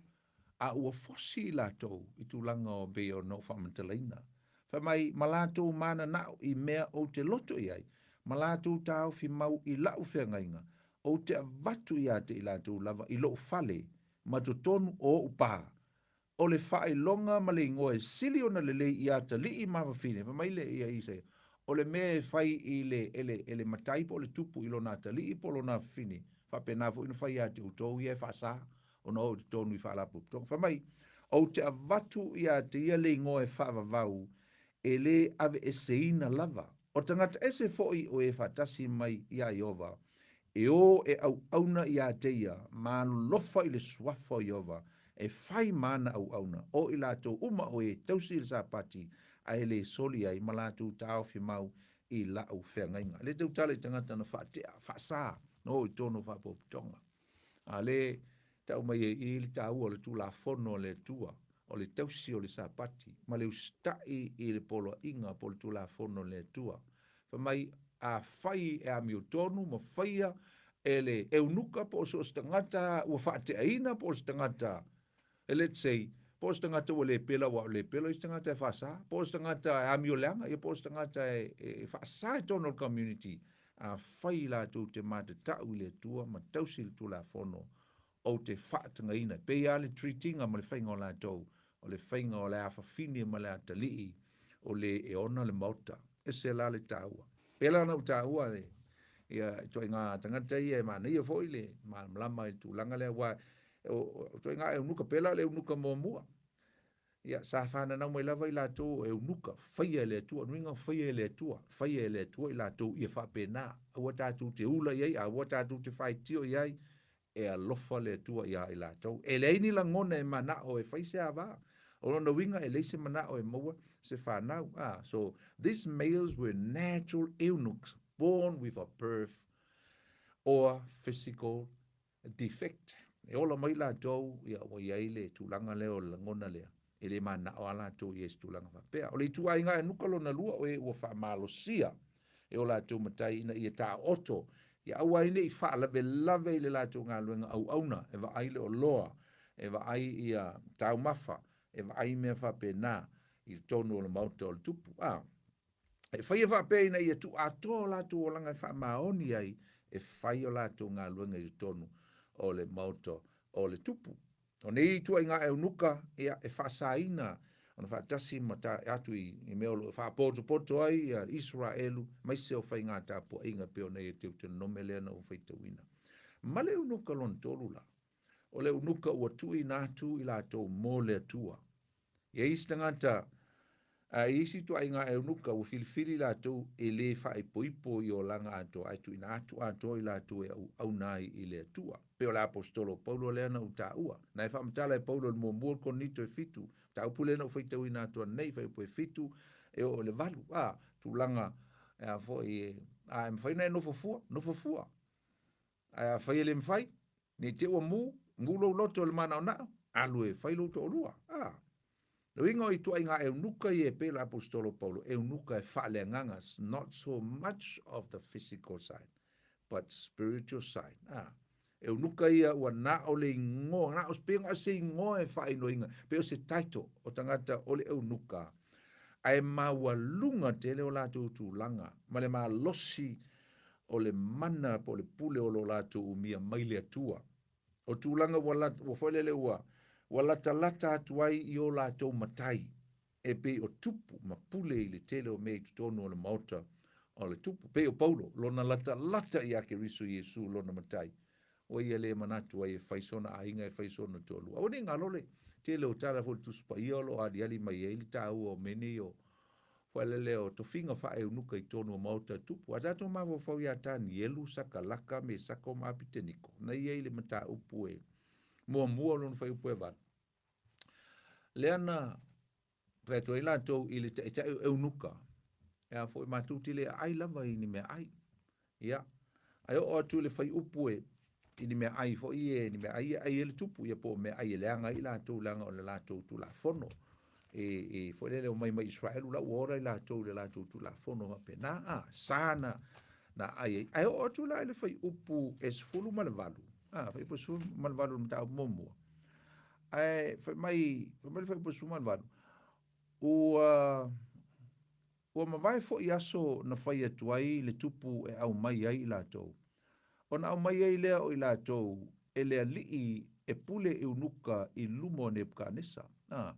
a ua fosi i latou i tulaga o pei ona ou faamatalaina. Fai mai, ma latou mananao i mea ou te loto i ai. ma latou taofi mau i la'u feagaiga, ou te avatu ia te i latou lava i lo'u fale ma totonu o o'u pā, o le faailoga ma le igoa e sili ona lelei i atalii ma fafine. Fai mai le ia Isaia, o le mea e fai i le, e le, e le matai po o le tupu i lona atalii po o lona afafine, faapena foi ona fai ia te outou ia e faasa ona o i totonu i faalapotopotoga. Fai mai, ou te avatu ia te ia le igoa e faavavau e lē aveeseina lava. O tagata ese foi o e faatasi mai iā Ieova, e o e auauna iā te ia, ma alolofa i le suafa o Ieova, e fai ma ana auauna, o i latou uma o e tausi i le Sapati, ae le soli ai, ma latou taofi mau i la'u feagaiga. E le tautala i tagata na faatea, faasa, na o i totonu o faapotopotoga. A le tau mai ai i le taua o le Tulafono a le Atua, o le tausi o le Sapati, ma le usita'i i le poloaiga po o le Tulafono a le Atua. Fai mai, afai e amiotonu ma faia e le eunuka po o so o se tagata ua faateaina po o se tagata let's say, po o se tagata ua le pela aua o le pela isi tagata e faasa, po o se tagata e amio leaga, ia po o se tagata e, e faasa i totonu o le community, afai latou te matatau i le Atua ma tausi le Tulafono, ou te faatagaina. E pei lava le treat-ina ma le faiga o latou, o le faiga o le afafine ma le atalii, o le e ona le maota. Ese la le taua. Pei la ona ou taua le, ia, ituaiga tagata ia e manaia foi le malamalama i le tulaga lea, aua o ituaiga eunuka, pei la o le eunuka muamua, ia, sa fananau mai lava i latou o eunuka, faia e le Atua, nuiga faia e le Atua, faia e le Atua i latou ia faapena, aua tatou te ula i ai, aua tatou te faitio i ai, e alofa le Atua iā i latou. E leai ni lagona e mana'o e fai se ava. O lona uiga e leai se mana'o e maua se fanau. Ah, so these males were natural eunuchs born with a birth or physical defect. E ola mai latou, ia ua i ai le tulaga lea o le lagona lea, e le mana'o a latou i ai se tulaga faapea. O le ituaiga eunuka lona lua o e ua faamalosia e o latou matai ina ia taoto, ia aua ai ne i faalavelave i le latou galuega auauna, e vaai le oloa, e vaai ia taumafa, e vaai mea faapena i totonu o le maota o le tupu. A, e faia faapea ina ia tuuatoa o latou olaga e faamaoni ai e fai o latou galuega i totonu o le maota o le tupu. O nei ituaiga eunuka, ia, e faasaina ona faatasi ma ta atu i, i mea o lo o faapotopoto ai ia Iseraelu, aemaise o faiga tapuaiga e pei ona i ai Teutenome lea na ou faitauina. Ma le eunuka lona tolu la, o le eunuka ua tuuina atu i latou mo le Atua. I ai isi tagata, a i isi ituaiga eunuka ua filifili latou e le faaipoipo i olaga atoa, ae tuuina atu atoa i latou e auauna ai i le Atua. Pei o le aposetolo o Paulo lea na ou taua. Na e faamatala e Paulo i le muamua o le Korinito e fitu, mataupu lea na ou faitauina atu ananei, fuaiupu e fitu e oo i le valu. A, tulaga e a foi e, a e mafai ona e nofo fua, nofo fua. Ae afai e le mafai, ne i te i ua mu, mu lou loto i le manaonao, alu e fai lou toalua. A, le uiga o ituaiga eunuka ia e pei o le aposetolo o Paulo, eunuka e faaleagaga, it's not so much of the physical side, but spiritual side. A, eunuka ia ua na o le igoa, na o, pei o se igoa e faainoina, pei o se title o tagata o le eunuka, ae maualuga tele o latou tulaga ma le malosi o le mana po o le pule o lo latou umia mai le Atua. O tulaga ua ua foi lele ua ua latalata atu ai i o latou matai, e pei o tupu ma pule i le tele o mea i totonu o le maota o le tupu. Pei o Paulo, lona latalata ia Keriso Iesu lona matai, ua ia le manatu ai e fai sona aiga, e fai sona toalua. Aua ne i galo le tele o tala foi i le Tusi Paia o lo o aliali mai ai le taua o mea nei o Fuailele o tofiga faaeunuka i totonu o Maota e Tupu. A tatou mafaufau ia Tanielu, Sakalaka, Mesako ma Apiteniko, na i ai le mataupu e muamua o lona fuaiupu e valu. Lea na fai atu ai latou i le taitai o eunuka, e a foi matou te le aai lava i ni meaai. Ia, ae oo atu i le fuaiupu e i ni meaai foi e ni meaai e ai ai le tupu, ia po o meaai e leaga ai latou leaga o le latou tulafono. E, e foi lele omai mai Israelu la ua ola i latou i le latou tulafono faapena, a, sa na, na ai ai. Ae oo atu la i le fuaiupu e 18, a, fuaiupu e 18 o le mataupu muamua. Ae fai mai, fai mai le fuaiupu e 18, ua, Ua mavae foi aso na fai atu ai le tupu e aumai ai i latou. Ona aumai ai lea o i latou e le alii e pule eunuka i luma o Nebukanesa. A,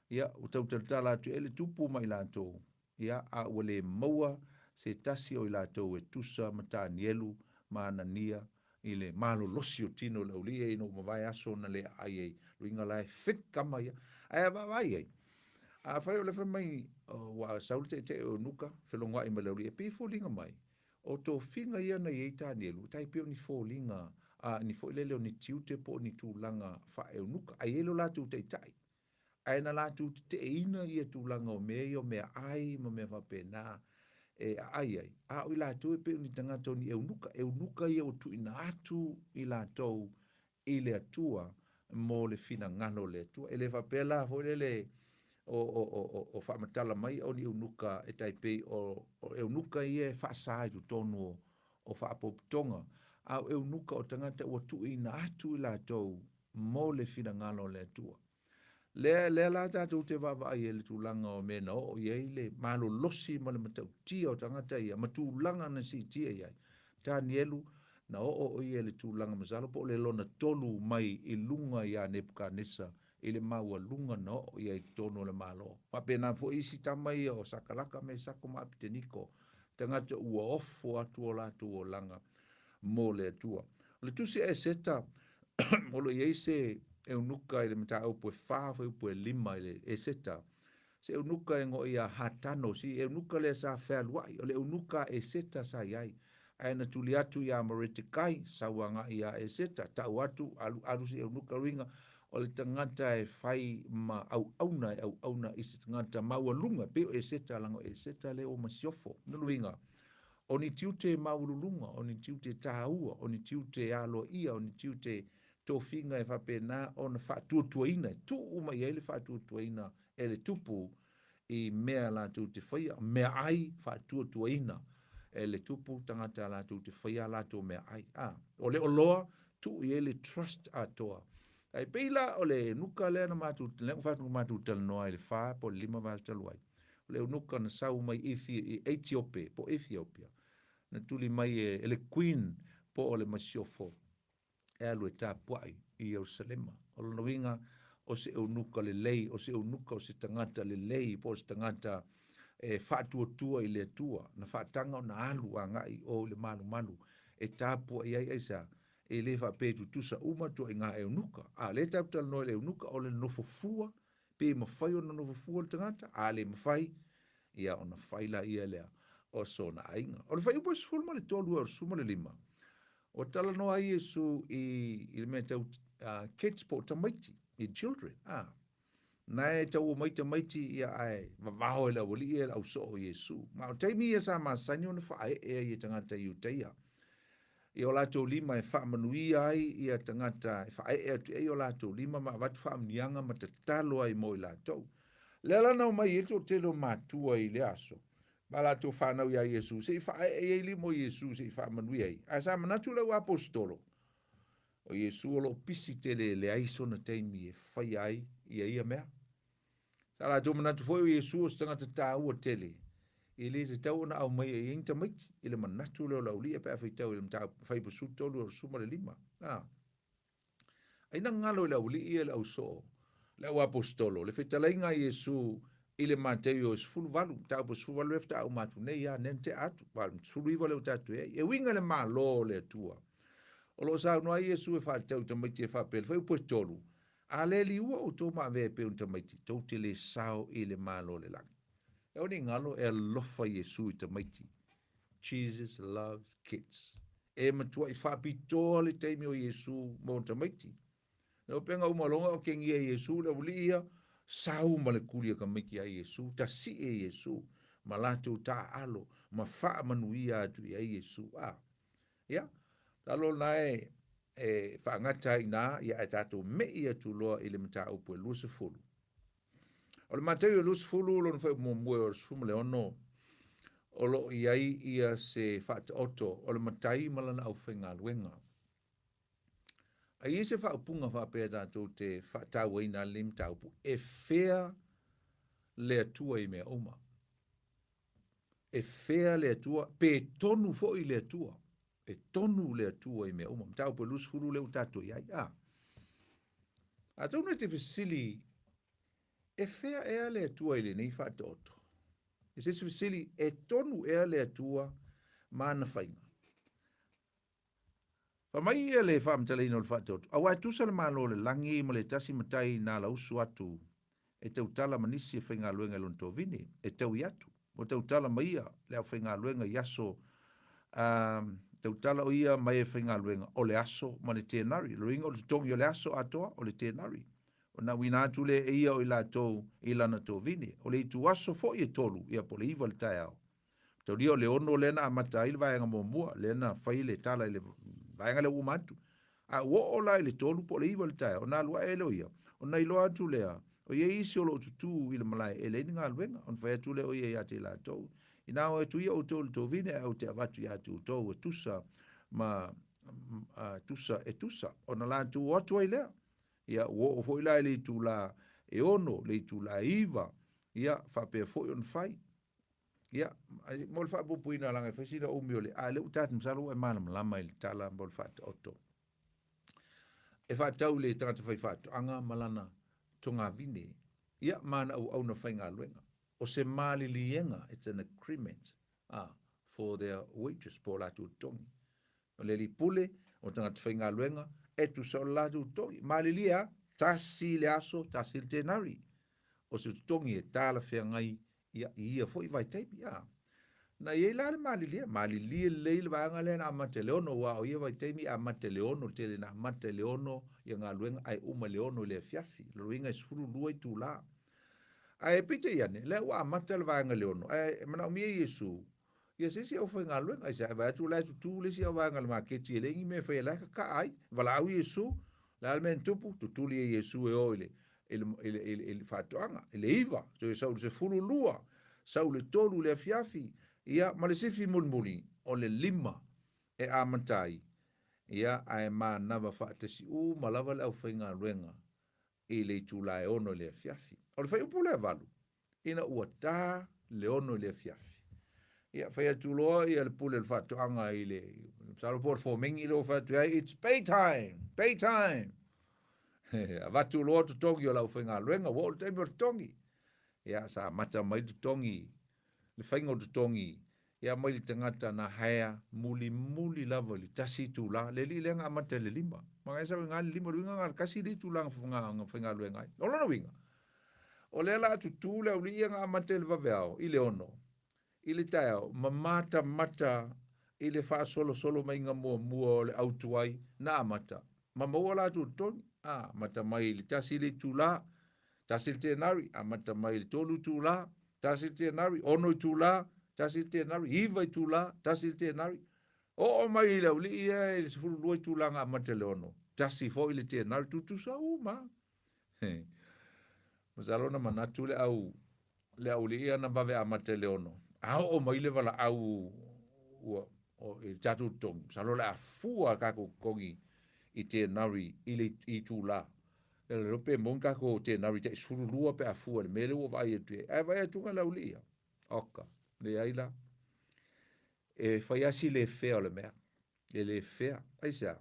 ia, ua tau talatala atu e le tupu ma i latou, ia, a ua le maua se tasi o i latou e tusa ma Tanielu ma Anania i le malolosi o tino o le aualii ina ua mavae aso na le aai ai, luiga la e fit kama ia. Ae a vaavaai ai, afai o le fai mai ua sau le taitai o eunuka felogoai ma le aualii, e pei e foliga mai, o tofiga ia na i ai Tanielu, e tai pei o ni foliga, a ni foi lele o ni tiute po o ni tulaga faa-eunuka, ae i ai lo latou taitai. Ae na latou teteeina ia tulaga o mea ia o meaai ma mea faapena e aai ai, a o i latou e pei o ni tagata o ni eunuka, eunuka ia ua tuuina atu i latou i le Atua mo le finagalo o le Atua. E le faapea la foi lele o, o, o, o, o faamatala mai o ni eunuka e tai pei o, o eunuka ia e faasa i totonu o, o faapopotoga, a o eunuka o tagata ua tuuina atu i latou mo le finagalo o le Atua. Lea, lea la tatou te vaavaai ai i le tulaga o mea na oo i ai le malolosi ma le matautia o tagata ia ma tulaga na siitia i ai. Tanielu, na oo o ia i le tulaga masalo po o le lona tolu mai i luga iā Nepukanesa i le maualuga na oo i ai i totonu o le Malo. Faapena foi isi tama ia o Sakalaka, Mesako ma Apiteniko, tagata ua ofo atu o latou olaga mo le Atua. O le tusi a Eseta, o lo o i ai se eunuka i le mataupu e 4 fuaiupu e 5 i le Eseta, se eunuka e goa ia Hatano, si eunuka lea sa fealuai, o le eunuka a Eseta sa i ai. Ae na tuli atu iā Moretekai, sau agai iā Eseta, tau atu, alu, alu si eunuka luiga, o le tagata e fai ma auauna e auauna i se tagata maualuga, pei o Eseta, leaga o Eseta lea ua masiofo. No luiga, o ni tiute maualuluga, o ni tiute tāua, o ni tiute aloaia, o ni tiute tofiga e faapena ona faatuatuaina, e tuu uma i ai le faatuatuaina e le tupu i mea latou te faia, meaai faatuatuaina e le tupu tagata latou te faia a latou meaai. A, o le oloa, tuu i ai le trust atoa. Ae pei la o le nuka lea na matou, lea na fai atu na matou talanoa i le 4 po o le 5 vaiaso talu ai, o le eunuka na sau mai i Etiope po o Ethiopia, na tuli mai e le Queen po o le Masiofo e alu e tapuai i Ierusalema. O lona uiga, o se eunuka lelei, o se eunuka o se tagata lelei po o se tagata e faatuatua i le Atua, na faataga ona alu agai i o i le malumalu e tapuai ai aisea? E le faapea e tutusa uma ituaiga eunuka. A o lea tatou te talanoa i le eunuka, o le nofo fua Pe mafai ona nofo fua le tagata, a le mafai, ia ona fai laia lea o sona aiga. O le fuaiupu e 13 e o le 15, ua talanoa ai Iesu i, i le mea tau uh, kids po o tamaiti, i children. Ah, na e tau mai tamaiti ia ae vavao e le aualii e le ausoo o Iesu. Ma o taimi ia sa masani ona faaee ai e tagata Iutaia. I o latou lima e faamanuia ai ia tagata e faaee atu i ai o latou lima ma avatu faamanuiaga ma tatalo ai mo i latou. Lea la na omai ai le toatele o matua i lea aso, ma latou fanau iā Iesu, se i faaee i ai lima o Iesu se i faamanuia ai. Ae sa manatu le au aposetolo, o Iesu o lo o pisi tele e leai sona taimi e faia ai ia ia mea. Sa latou manatu foi o Iesu o se tagata taua tele, e le tatau ona aumaia i ai ni tamaiti, i le manatu lea o le aualii pe a faitau i le mataupu fuaiupu 13 e 15. A. Ai na galo i le aualii ia le ausoo, le auaposetolo, le fetalaiga a Iesu i le Mataio 18, mataupu 18 lea faatoa uma atu nei lava, lea na tea atu, 19 lea ua tatou i ai. E uiga i le Malo o le Atua. O lo o saunoa ai Iesu e faatatau i tamaiti e faapea, le fuaiupu e 3, A le liua outou ma avea e pei o ni tamaiti, tou te le sao i le Malo o le lagi. E aua ne i galo, e alofa Iesu i tamaiti. Jesus loves kids. E matuai faapitoa le taimi o Iesu mo tamaiti. Le upega uma loga o kengia Iesu le aualii ia, sau ma le kuli a tamaiti a Iesu, tasie Iesu, ma latou taaalo, ma faamanuia atu i ai Iesu. A, ia, lalo na e, e faagata ai ina, ia ae tatou me'i atu loa i le mataupu e 20. O le Mataio e 20, lona fuaiupu muamua e 16, o lo o i ai ia se faataoto o le matai ma lana aufaigaluega. A i ai se faaupuga faapea tatou te faatauaina lenei mataupu, e fea le Atua i mea uma. E fea le Atua, pe tonu foi le Atua. E tonu le Atua i mea uma. Mataupu e 20 lea ua tatou i ai. A. Atonu e te fesili, e fea ea le Atua i lenei faataoto? I se isi fesili, e tonu ea le Atua ma ana faiga? Fai mai ia le faamatalaina o le faataoto, aua e tusa le Malo o le lagi ma le tasi matai na lausu atu e tautala ma nisi e faigaluega i lona tovine, e taui atu. Ua tautala ma ia le aufaigaluega i aso, a, tautala o ia ma e faigaluega o le aso ma le tenari. O le uiga o le totogi o le aso atoa o le tenari. Ona auina atu lea e ia o i latou i lana tovine. O le ituaso foi e tolu, ia po o le iva i le taeao. Taulia o le ono lea na amata ai le vaega muamua, lea na fai le tala i le vaega lea ua uma atu. A ua oo la i le tolu po o le iva i le taeao, ona alu ae lea o ia, ona iloa atu lea, o i ai isi o lo o tutū i le malae e leai ni galuega, ona fai atu lea o ia ia te i latou, Inā o atu ia outou i le tovine ae ou te avatu ia te outou e tusa ma, a, tusa e tusa. Ona latou o atu ai lea. Ia, ua oo foi la i le itulā e ono, le itulā e iva, ia, faapea foi ona fai. Ia, mo le faapuapuina leaga e fai sina umi o le, a lea ua tatou masalo ua e malamalama i le tala mo le faataoto. E faatau le tagata faifaatoaga ma lana togavine, ia, ma ana auauna faigaluega. O se maliliega, it's an agreement, ah, for their wages, po o latou totogi. O le alii pule, o tagata faigaluega, e tusa o le latou totogi. Malilie a, tasi le aso, tasi le tenari. O se totogi e talafeagai ia, i ia foi vaitaimi. A. Na i ai la le malilie, malilie lelei le vaega lea na amata i le ono, aua o ia vaitaimi e amata i le ono, le tele na amata i le ono ia galuega ae uma i le ono i le afiafi. O lona uiga e 12 itula. Ae peitai ane, lea ua amata le vaega i le ono, ae manaomia Iesu Ia se isi aufaigaluega, aisea, e vaai atu o la e tutū le isi auvaega i le maketi e leai ni mea e faia, la e kaka'a ai. Valaau Iesu, le a le mea na tupu? Tutuli e Iesu e o i le, i le, i le, i le, i le faatoaga, i le iva, toe sau i le 12, sau i le tolu i le afiafi, ia, ma le sifi mulimuli, o le lima e amata ai, ia, ae manava faatasi uma lava le aufaigaluega i le itula e ono i le afiafi. O le fuaiupu lea valu, ina ua ta le ono i le afiafi. Ia, fai atu loa ia le pule o le faatoaga i le, masalo po o le fomegi lea ua fai atu ai, it's pay time, pay time. Avatu loa totogi o le aufaigaluega, ua oo le taimi o le totogi. Ia, sa amata mai le totogi, le faiga o le totogi Ia mai le tagata na haea mulimuli lava i le tasi itula, le alii lea na amata i le lima. Ma e sau i ga le lima, le uiga na le kasi le itula na faigaluega ai. O lona uiga, o lea la a tutū le aulii ia na amata i le vaveao, i le ono, i le taeao, ma matamata i le faasolosolo maiga muamua o le au tuai na amata, ma maua latou totogi, a, amata mai i le tasi le itula, tasi le tenari, amata mai i le tolu itula, tasi le tenari, ono itula, tasi le tenari, iva itula, tasi le tenari. Oo mai i le aulii ia i le 12 itula na amata i le ono, tasi foi le tenari, tutusa uma. Masalo na manatu le au le aulii ia na vave amata i le ono, a oo mai le valaau ua o, i le tatou totogi, masalo o le a fua tatou totogi i tenari i le itula. E le iloa pe moni tatou tenari tai 12 pe a fua i le mea lea ua vaai atu i ai. Ae vaai atu le aulii ia, oka, leai la. E fai lava si le fea o le mea. E le fea. Aisea?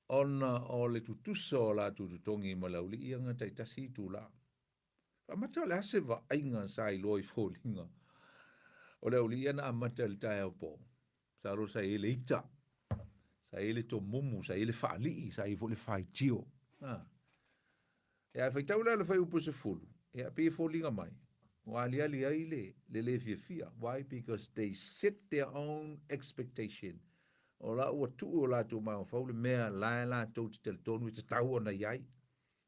Ona o le tutusa o latou totogi ma le aulii ia na taitasi itula. Amata o le a se vaaiga sa iloa i foliga o le aulii ia na amata i le taeao po. Sa loa sa i ai le ita, sa i ai le tomumu, sa i ai le faalii, sa i ai foi le faitio. Ha. Ia, e faitau lea le fuaiupu 10, ia, pei e foliga mai, ua aliali ai le, le le fiafia. Why? Because they set their own expectation. O la ua tuu o latou mafaufau le mea la e latou te talitonu e tatau ona i ai.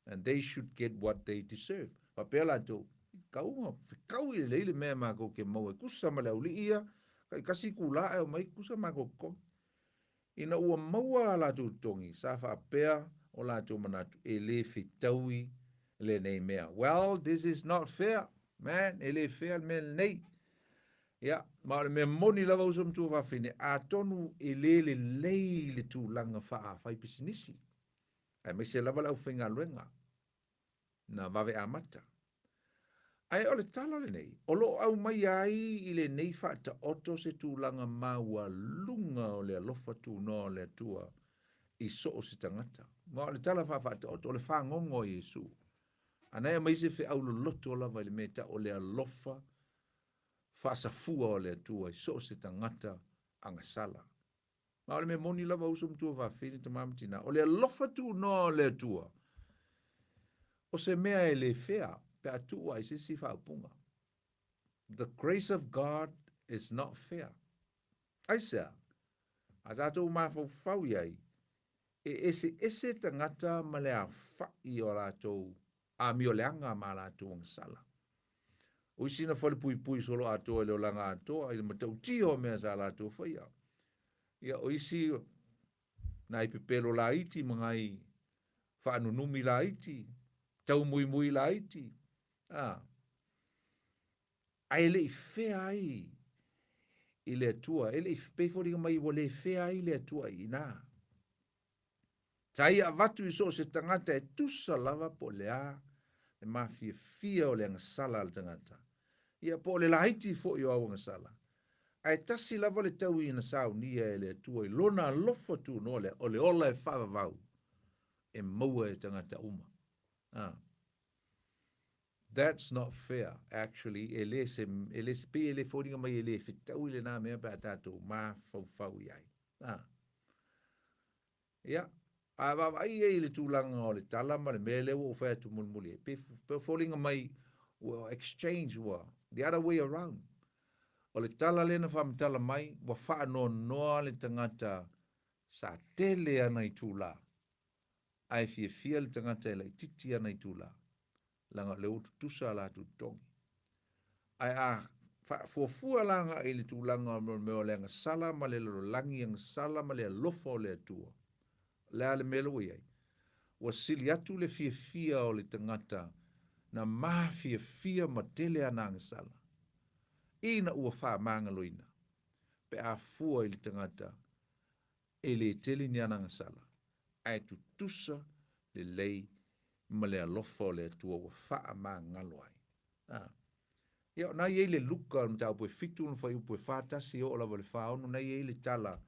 And they should get what they deserve. Faapea latou, kauga, fekaui lelei le mea makou ke maua e kusa ma le aulii ia, kai kasi itula ae omai kusa makou totogi. Ina ua maua a latou totogi, sa faapea o latou manatu, e le fetaui lenei mea. Well, this is not fair, man, e le fair le mea lenei. Ia, ma o le mea moni lava uso ma tuafafine, atonu e le lelei le tulaga faa-faipisinisi. Aemaise lava le aufaigaluega na vave amata. Ae o le tala lenei, o lo o aumaia ai i lenei faataoto se tulaga maualuga o le alofa tunoa o le Atua i so o se tagata. Ma o le tala faafaataoto, o le fagogo a Iesu. A na e aumai se feau loloto lava i le mea e tau o le alofa faasafua o le Atua i so o se tagata agasala. Ma o le mea moni lava uso matua fafine tama ma tina, o le alofa tunoa o le Atua, o se mea e le fea pe a tuu ai se isi faaupuga. The grace of God is not fair. Aisea? A tatou mafaufau i ai, e eseese tagata ma le aofai o latou amioleaga ma a latou agasala. O isi na falepuipui solo atoa i le olaga atoa i le matautia o mea sa latou faia. Ia, o isi nai pepelo laiti ma nai faanunumi laiti, taumuimui laiti, a. Ae le i fea ai i le Atua, e le i pei foliga mai ua le fea ai le Atua i ina. Sa ia avatu i so o se tagata e tusa lava po o le a le mafiafia o le agasala a le tagata, ia po o le laiti foi o au agasala. Ae tasi lava le taui na saunia e le Atua i Lona alofa tunoa lea, o le ola e faavavau e maua e tagata uma. A. That's not fair, actually, e le se, e le se, pei e le foliga mai e le fetaui lena mea pe a tatou mafaufau i ai. A. Ia, a vaavaai ai i le tulaga o le tala ma le mea lea ua ou fai atu mulimuli ai, pei, pei foliga mai ua exchange ua the other way around. O le tala lea na faamatala mai, ua faanoanoa le tagata sa tele ana itula, ae fiafia le tagata e laitiiti ana itula, leaga o lea ua tutusa a latou totogi. Ae a faafuafua la agai i le tulaga o le mea o le agasala ma le lalolagi agasala ma le alofa o le Atua, o le a le mea lea ua i ai? Ua sili atu le fiafia o le tagata na mafiafia ma tele ana agasala, ina ua faamagaloina, pe a fua i le tagata e le tele ni ana agasala, ae tutusa lelei ma le alofa o le Atua ua faamagalo ai. A. Ia, na i ai le Luka, le mataupu e 7, le fuaiupu e 41 e oo lava i le 46, na i ai le tala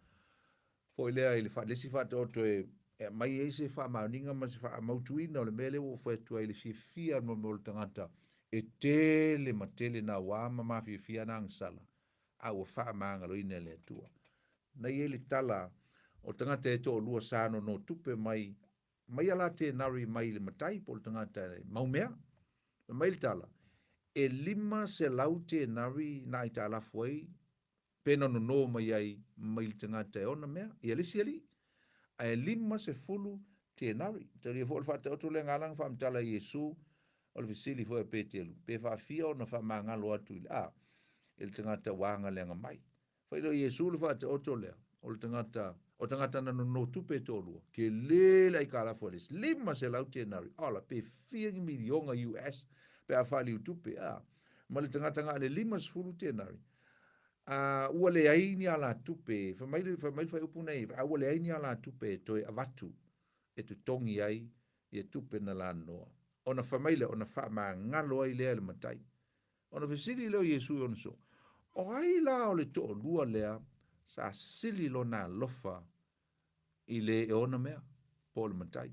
foi lea i le fa, le isi faataoto e, e aumai ai se faamaoniga ma se faamautuina o le mea lea ua ou fai atu ai, le fiafia mo le tagata e tele ma tele nauā ma mafiafia ana agasala, a ua faamagaloina e le Atua. Na i ai le tala o tagata e toalua sa nonotupe mai mai a la tenari mai le matai po o le tagata e mau mea. Fai mai le tala, e 500 tenari na aitalafu ai pe na nono mai ai mai le tagata e ona mea, ia le isi alii, ae 50 tenari. Talia foi o le faataoto lea na ala ona faamatala e Iesu, o le fesili foi a Peteru, pe faafia ona faamagalo atu i le, a, i le tagata ua agaleaga mai. Fai lea o Iesu le faataoto lea, o le tagata, o tagata na nono tupe e toalua, tele le aitalafu a le isi, 500 tenari, ola, pe fia ni miliona US pe a faaliu tupe, a, ma le tagata na o le 50 tenari, a, ua leai ni alatupe, fai mai le, fai mai le fuaiupu nei, a ua leai ni alatupe e toe avatu e totogi ai ia tupe na lanoa. Ona fai mai lea, ona faamagalo ai lea e le matai. Ona fesili lea o Iesu i ona soo, O ai la o le toalua lea sa sili lona alofa i le e ona mea, po o le matai?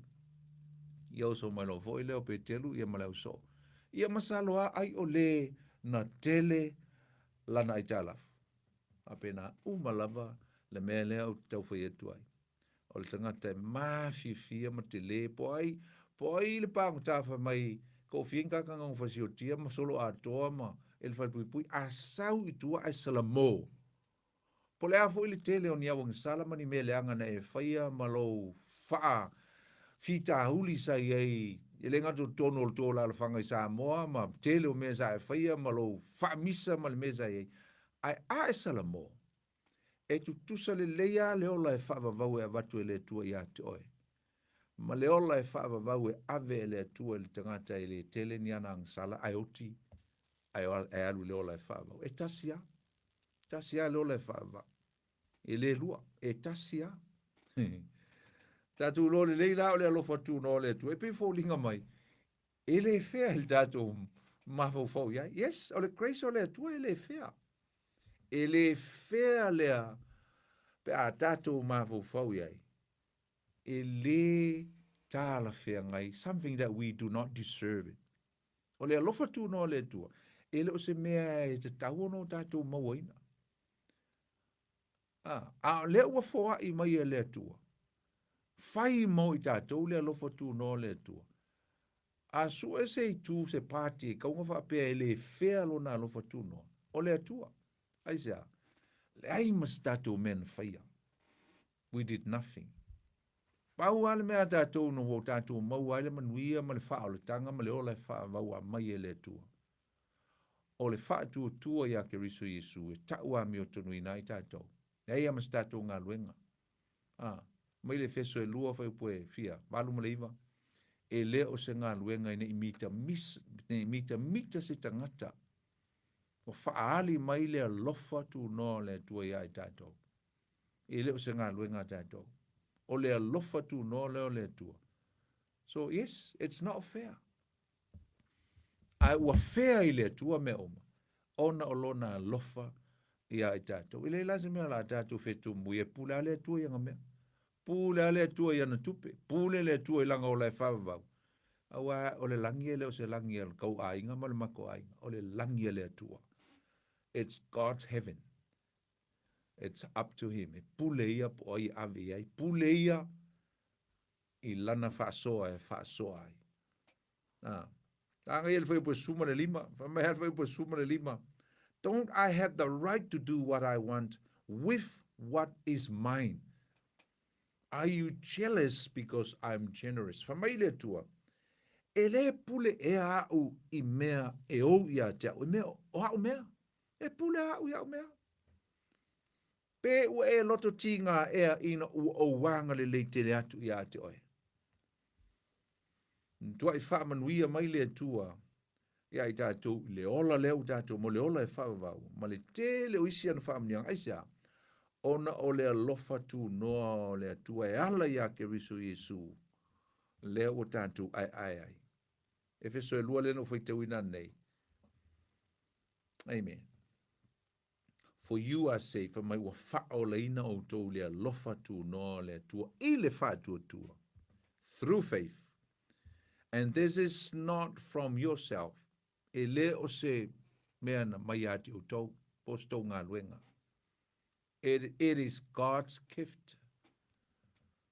Ia oso mai loa foi lea o Petelu ia ma le ausoo. Ia masalo lava ai o le na tele lana aitalafu. Faapena uma lava le mea lea ou te tau fai atu ai. O le tagata e mafiafia ma tele, po o ai, po o ai le pagota fai mai toafia ni tagata na fasiotia ma solo atoa ma e le falepuipui, a sau i tua ae salamo. Po o le a foi le tele o ni auagisala ma ni mea leaga na e faia ma lou faa fitauli sa i ai, e le gata i totonu o le tou alaalafaga i Samoa ma tele o mea sa e faia ma lou faamisa ma le mea sa i ai, ae a e salamo, E tutusa lelei lava le ola e faavavau e avatu e le Atua ia te oe, ma le ola e faavavau e ave e le Atua i le tagata e le tele ni ana agasala ae oti ae alu i le ola e faavavau. E tasi lava. Tasi lava le ola e faavavau. E le lua. E tasi lava. Tatou iloa lelei la o le alofa tunoa o le Atua. E pei e foliga mai, E le fea i le tatou Mafaufau i ai. Yes, o le grace o le Atua e le fair. E le fair lea pe a tatou mafaufau i ai. E le talafeagai, something that we do not deserve it. O le alofa tunoa o le Atua, e le o se mea e tatau ona o tatou mauaina. A, a o lea ua foai mai e le Atua, fai mo i tatou le alofa tunoa o le Atua. A sue se itu se pati e kauga faapea e le fair lona alofa tunoa, o le Atua. Aisea? Leai ma se tatou mea na faia. We did nothing. Pau lava le mea a tatou na ua tatou maua ai le manuia ma le faaolataga ma le ola e faavauaa mai e le Atua, o le faatuatua iā Keriso Iesu e tau amiotonuina ai tatou. Leai lava ma se tatou galuega. A, mai le Efeso e 2 fuaiupu e fia, 8 ma le 9, e le o se galuega ina i mita mis, ne i mitamita se tagata, ua faaali mai le alofa tunoa o le Atua iā i tatou. E le o se galuega a tatou. O le alofa tunoa lea o le Atua. So yes, it's not fair. Ae ua fair i le Atua mea uma, ona o lona alofa iā i tatou. E leai la se mea o le a tatou fetumui, e pule lava le Atua i ana mea. Pule lava le Atua i ana tupe, pule le Atua i lana ola e faavavau. Aua o le lagi e le o se lagi a le tou aiga ma le matou aiga, o le lagi a le Atua. It's God's heaven. It's up to him. E pule ia po o ai e ave i ai. Pule ia i lana faasoa e faasoa ai. Ah. Aga ia le fuaiupu e 15, fai mai le fuaiupu e 15, Don't I have the right to do what I want with what is mine? Are you jealous because I'm generous? Fai mai le Atua, e le pule ea au i mea e ou ia te au, i mea o au mea. E pule au i au mea. Pe ua e loto tīgā ea ina ua ou agalelei tele atu ia te oe. Matuai faamanuia mai le Atua ia i tatou i le ola lea ua tatou mo le ola e faavavau ma le tele o isi ana faamanuiaga. Aisea? Ona o le alofa tunoa o le Atua e ala iā Keriso Iesu lea ua tatou aeae ai. Efeso e 2 lea na ou faitauina nei. Amen. For you are saved, fai mai ua faaolaina outou i le alofa tunoa o le Atua i le faatuatua, through faith. And this is not from yourself, e le o se mea na mai ia te outou, po o se tou galuega. It, it is God's gift.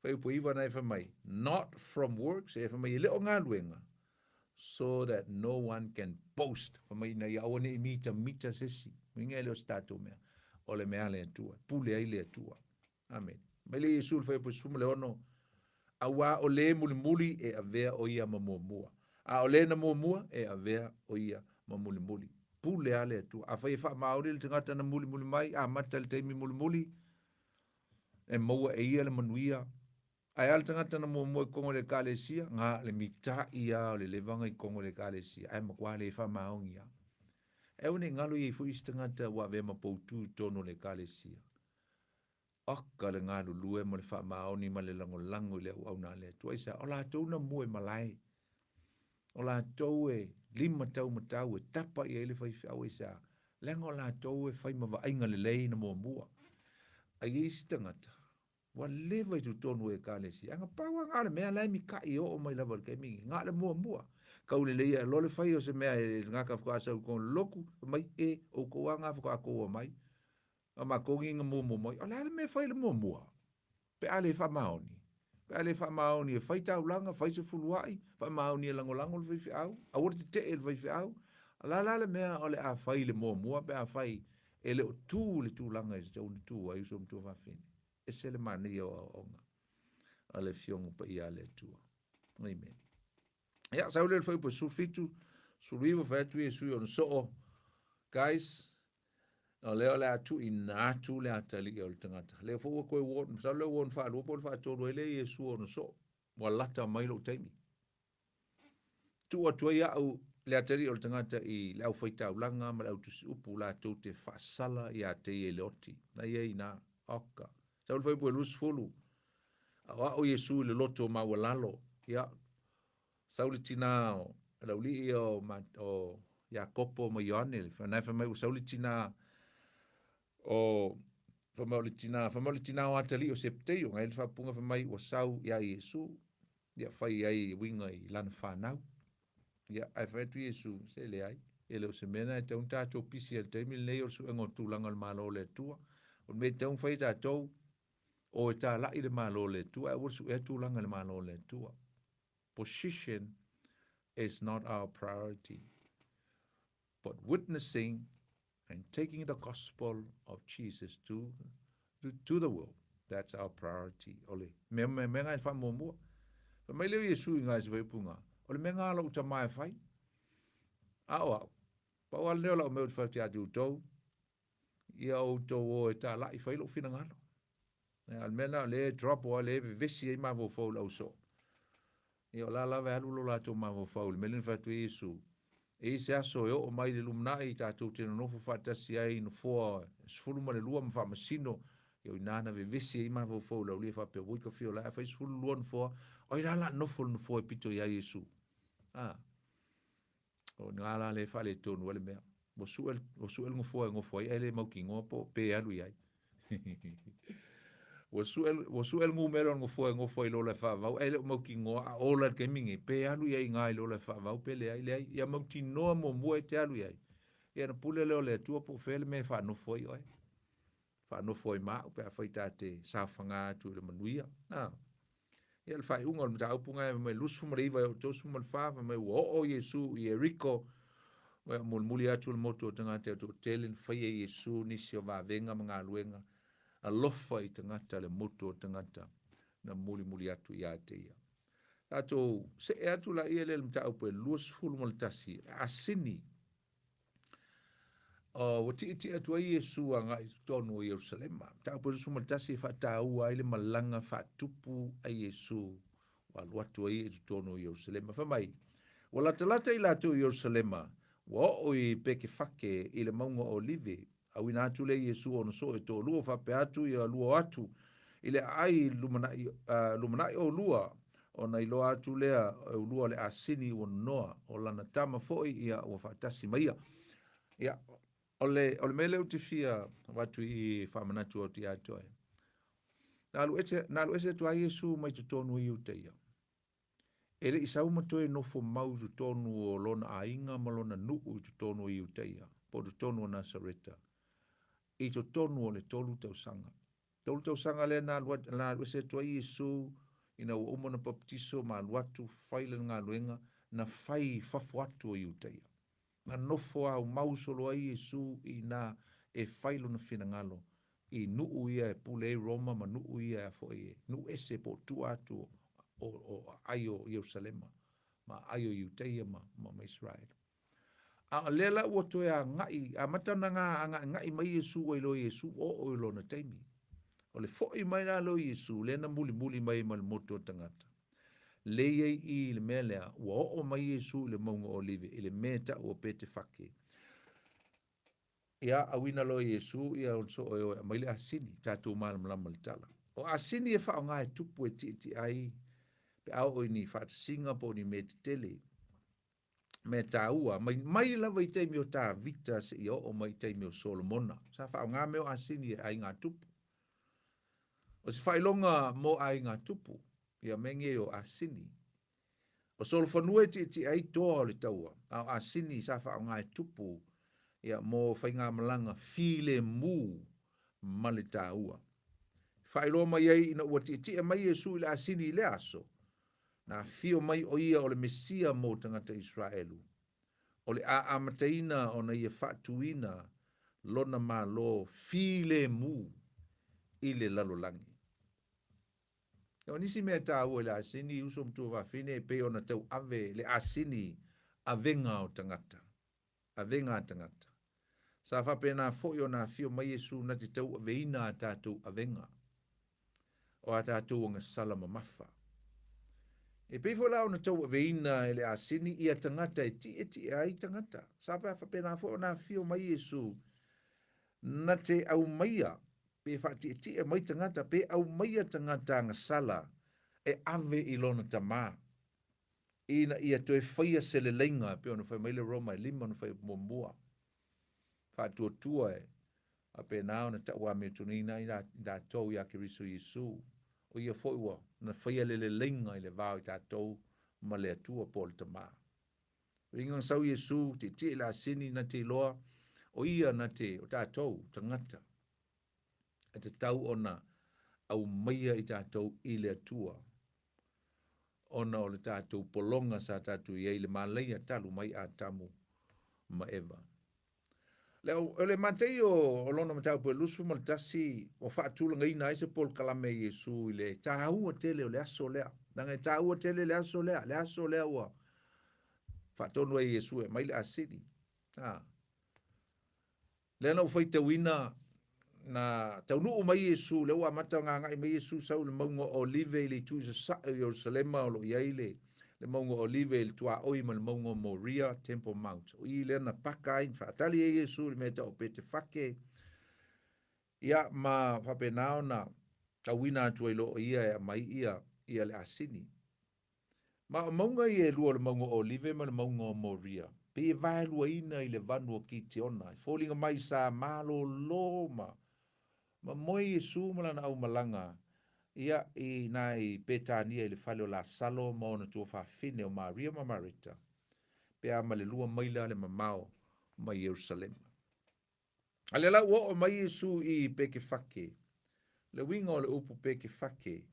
Fuaiupu 9 na e fai mai, not from works, e fai mai e le o galuega, so that no one can boast. Fai mai ina ia aua ne i mitamita se isi. Uiga e le o se tatou mea, o le mea a le Atua, pule ai le Atua. Amen. Mai le Iesu le fuaiupu 16, auā o le mulimuli e avea o ia ma muamua. A o le na muamua e avea o ia ma mulimuli. Pule a le Atua. Afai e faamaoni le tagata na mulimuli mai, amata i le taimi mulimuli, e maua e ia le manuia. Ae a le tagata na muamua i totonu o le Ekalesia, na o le mita'i lava o le levaga i totonu o le Ekalesia, ae matua le faamaoni lava. E aua ne i galo i ai foi isi tagata ua avea ma poutu i totonu o le Ekalesia. Oka le galulue ma le faamaoni ma le lagolago i le auauna a le Atua. Aisea? O latou na mua i malae. O latou e limataumatau e tapa i ai le faifeau. Aisea? Leaga o latou e fai ma vaaiga lelei na muamua. Ae i ai isi tagata, ua leva i totonu o Ekalesia. Ae na pau lava na o le mea la e mita'i e oo mai lava i le taimi lenei, na o le muamua. Kau lelei ae loa le fai o se mea e le tagata faatoa sau i totonu o le lotu, fai mai, e, outou lava na faatoa tou omai. A matou ni na muamua mai. O le a le mea e fai i le muamua? Pe a le faamaoni. Pe a le faamaoni e fai taulaga, fai se fuluai, faamaoni e lagolago le faifeau, aua le tetee i le faifeau. O le a la le mea o le a fai i le muamua pe a fai e le o tu le tulaga e tatau ona tu ai uso ma tuafafine. Ese le manaia o aoaoga a le Afioga Paia a le Atua. Amen. Ia, sau lea le fuaiupu e 17, 19, fai atu Iesu i ona soo, guys, o lea o le a tuuina atu le atalii o le tagata. Lea foi ua toe warn, masalo lea ua warn faalua po o le faatolu ai lea Iesu ona soo, ua lata mai lou taimi. Tuu atu ai au le atalii o le tagata i le aufaitaulaga ma le autusiupu latou te faasala ia te ia i le oti. Na ia i ina, oka. Sau le fuaiupu e 20, aoao Iesu i le loto maualalo, ia, sau le tina o le aualii ia o, o Iakopo ma Ioane, na e fai mai ua sau le tinā o fai mai o le tinā, fai mai o le tinā o atalii o Sepeteio, ngai le faapuga fai mai ua sau ia Iesu, ia fai ai uiga i lana fanau. Ia, ae fai atu Iesu, se leai, e le o se mea na e tatau ona tatou pisi ai i le taimi lenei o le suega o tulaga o le Malo o le Atua. O le mea e tatau ona fai e tatou, o e talai le Malo o le Atua, ae aua le suea tulaga i le Malo o le Atua. Position is not our priority, but witnessing and taking the gospel of Jesus to, to, to the world. That's our priority. O le mea mea mea ngai whaamuamua. Fa mai leo Iesu i ngai se whaipunga. O le mea ngā lau tama e whai. A o au. Pa o ale leo lau mea o te whai te atu utou. Ia o utou o e tā lai whai lou whinangalo. A o le mea lena o lea e drop o lea e vevesi ai mafaufau o le ausoo. Ia o la lava e alu lo latou mafaufau i le mea lea na fai atu ai Iesu, e i ai se aso e oo mai i le lumanai tatou te nonofo faatasi ai i nofoa 12 ma faamasino, ia o i ina na vevesi ai mafaufau o le aulia faapea, oi ka fia o la e fai 12 nofoa, o ai la la nofo i le nofoa e pito ia Iesu. A, O i ina la lea e faaletonu ai le mea. Ua sue, ua sue le nofoa e nofo ai ae le mautinoa po o pe alu i ai. Ua sue, ua sue le numera o le nofoa e nofo ai i le ola e faavau ae le o mautinoa a ola i le taimi nei, pe alu i ai i ina i le ola e faavau pe leai, leai. Ia mautinoa muamua e te alu i ai, ia ona pule lea o le Atua po o fea le mea e faanofo ai oe. Faanofo ai ma au pe afai ta te saofaga atu i le manuia. A. Ia le faaiuga o le mataupu ngai mai 29 e oo 34 fai mai ua oo Iesu i Ieriko ua mulimuli atu le motu o tagata e toatele na faia e Iesu nisi o vavega ma galuega alofa i tagata le motu o tagata na mulimuli atu ia te ia. Tatou see atu laia lea i le mataupu e 21 asini Ua tietie atu ai Iesu agai i totonu o Ierusalema. Mataupu e 21 e faataua ai le malaga faatupu a Iesu ua alu atu ai i totonu o Ierusalema. Fai mai, ua latalata i latou i Ierusalema, ua oo i Petefake i le mauga o Olive. Auina atu lea Iesu ona soo e toalua, faapea atu ia lua o atu i le aai lumanai, lumanai oulua, ona iloa atu lea e ulua o le asini ua nonoa, o lana tama foi ia ua faatasi ma ia. Ia, o le, o le mea lea ou te fia avatu i faamanatu atu ia te oe. Na alu ese, na alu ese atu ai Iesu mai totonu o Iutaia. E le i sau ma toe nofo mau i totonu o lona aiga ma lona nuu i totonu o Iutaia, po o totonu o Nasareta, i totonu o le tolu tausaga. Tolu tausaga lea na alu, na alu ese atu ai Iesu ina ua uma ona papatiso ma alu atu fai lana galuega, na fai i fafo atu o Iutaia. Na nofo aumau solo ai Iesu i ina e fai lona finagalo i nuu ia e pule ai Roma ma nuu ia e foi e nuu ese po o tua atu o, o, o aai o Ierusalema ma aai o Iutaia ma, ma, ma Israele. A o lea la ua toe agai, amata ona aga'iga'i mai Iesu ua iloa Iesu ua oo i lona taimi. O le fo'i mai la lea o Iesu, lea na mulimuli mai ai ma le motu o tagata. Lea i ai i i le mea lea, ua oo mai Iesu i le mauga o Olive, i le mea e ta'u o Petefake. Ia, auina loa e Iesu ia ona soo e o e aumai le asini, tatou malamalama i le tala. O asini e faaaoga e tupu e tietie ai pe a oo i ni faatasiga po o ni mea tetele. Mea taua, mai, mai lava i taimi o Tavita seia oo mai i taimi o Solomona. Sa faaaoga mea o asini e aiga tupu. O se faailoga mo aiga tupu, ia mea nei o asini. O solofanua e tietie ai toa o le taua, a o asini sa faaaoga e tupu ia mo faigamalaga filemu ma le taua. Faailoa mai ai ina ua tietie mai Iesu i le asini i lea aso, Na afio mai ʻo ia o le Mesia mo tagata Iseraelu, o le a amataina ona ia faatuina lona Malo filemu i le lalolagi. O nisi mea taua i le asini, uso ma tuafafine, e pei ona tauave le asini avega o tagata. Avega a tagata. Sa faapena foi ona afio mai Iesu na te tauaveina a tatou avega, o a tatou agasala mamafa. E pei foi la ona tauaveina e le asini ia tagata e tietie ai tagata. Sa faapena foi ona afio mai Iesu na te aumaia pe faatietie mai tagata, pe aumaia tagata agasala e ave i lona Tama. Ina ia toe faia se leleiga e pei ona fai mai le Roma e 5 ona fuaiupu muamua. Faatuatua e faapena ona tauamiotoniina ai i tatou ia Keriso Iesu, o ia foi ua na faia le leleiga i le va o i tatou ma le Atua po o le Tama. Uiga na sau Iesu tietie i le asini na te iloa o ia na te o tatou tagata e tatau ona aumaia i tatou i le Atua ona o le tatou pologa sa tatou i ai i le malaia talu mai Atamu ma Eva. Le, o le Mataio o lona mataupu e 21 ua faatulagaina ai se polokalame a Iesu i le taua tele o le aso lea. Leaga e taua tele le aso lea, le aso lea ua faatonu ai Iesu e aumai le asini. A. Lea na ou faitauina na taunuu mai Iesu, lea ua amata ona agai mai Iesu sau i le mauga o Olive i le itu i sasae o Ierusalema o lo o i ai le, le mauga o Olive i le tuaoi ma le mauga o Moria, Temple Mount. O i lea na paka ai, na faatali ai Iesu i le mea e tau o Petefake, ia ma faapena ona auina atu ai loa ia e aumai ia, ia le asini. Ma o mauga ia e lua o le mauga o Olive ma le mauga o Moria, pei e vaeluaina i le vanu o Kiteona, e foliga mai sa malolo ma ma moe Iesu ma lana aumalaga, ia, i ina i Petania i le fale o Lasalo ma ona tuafafine o Maria ma Mareta, pe a ma le 2 maila le mamao mai Ierusalema. A lea la ua oo mai Iesu i Pekefake, le uiga o le upu Pekefake,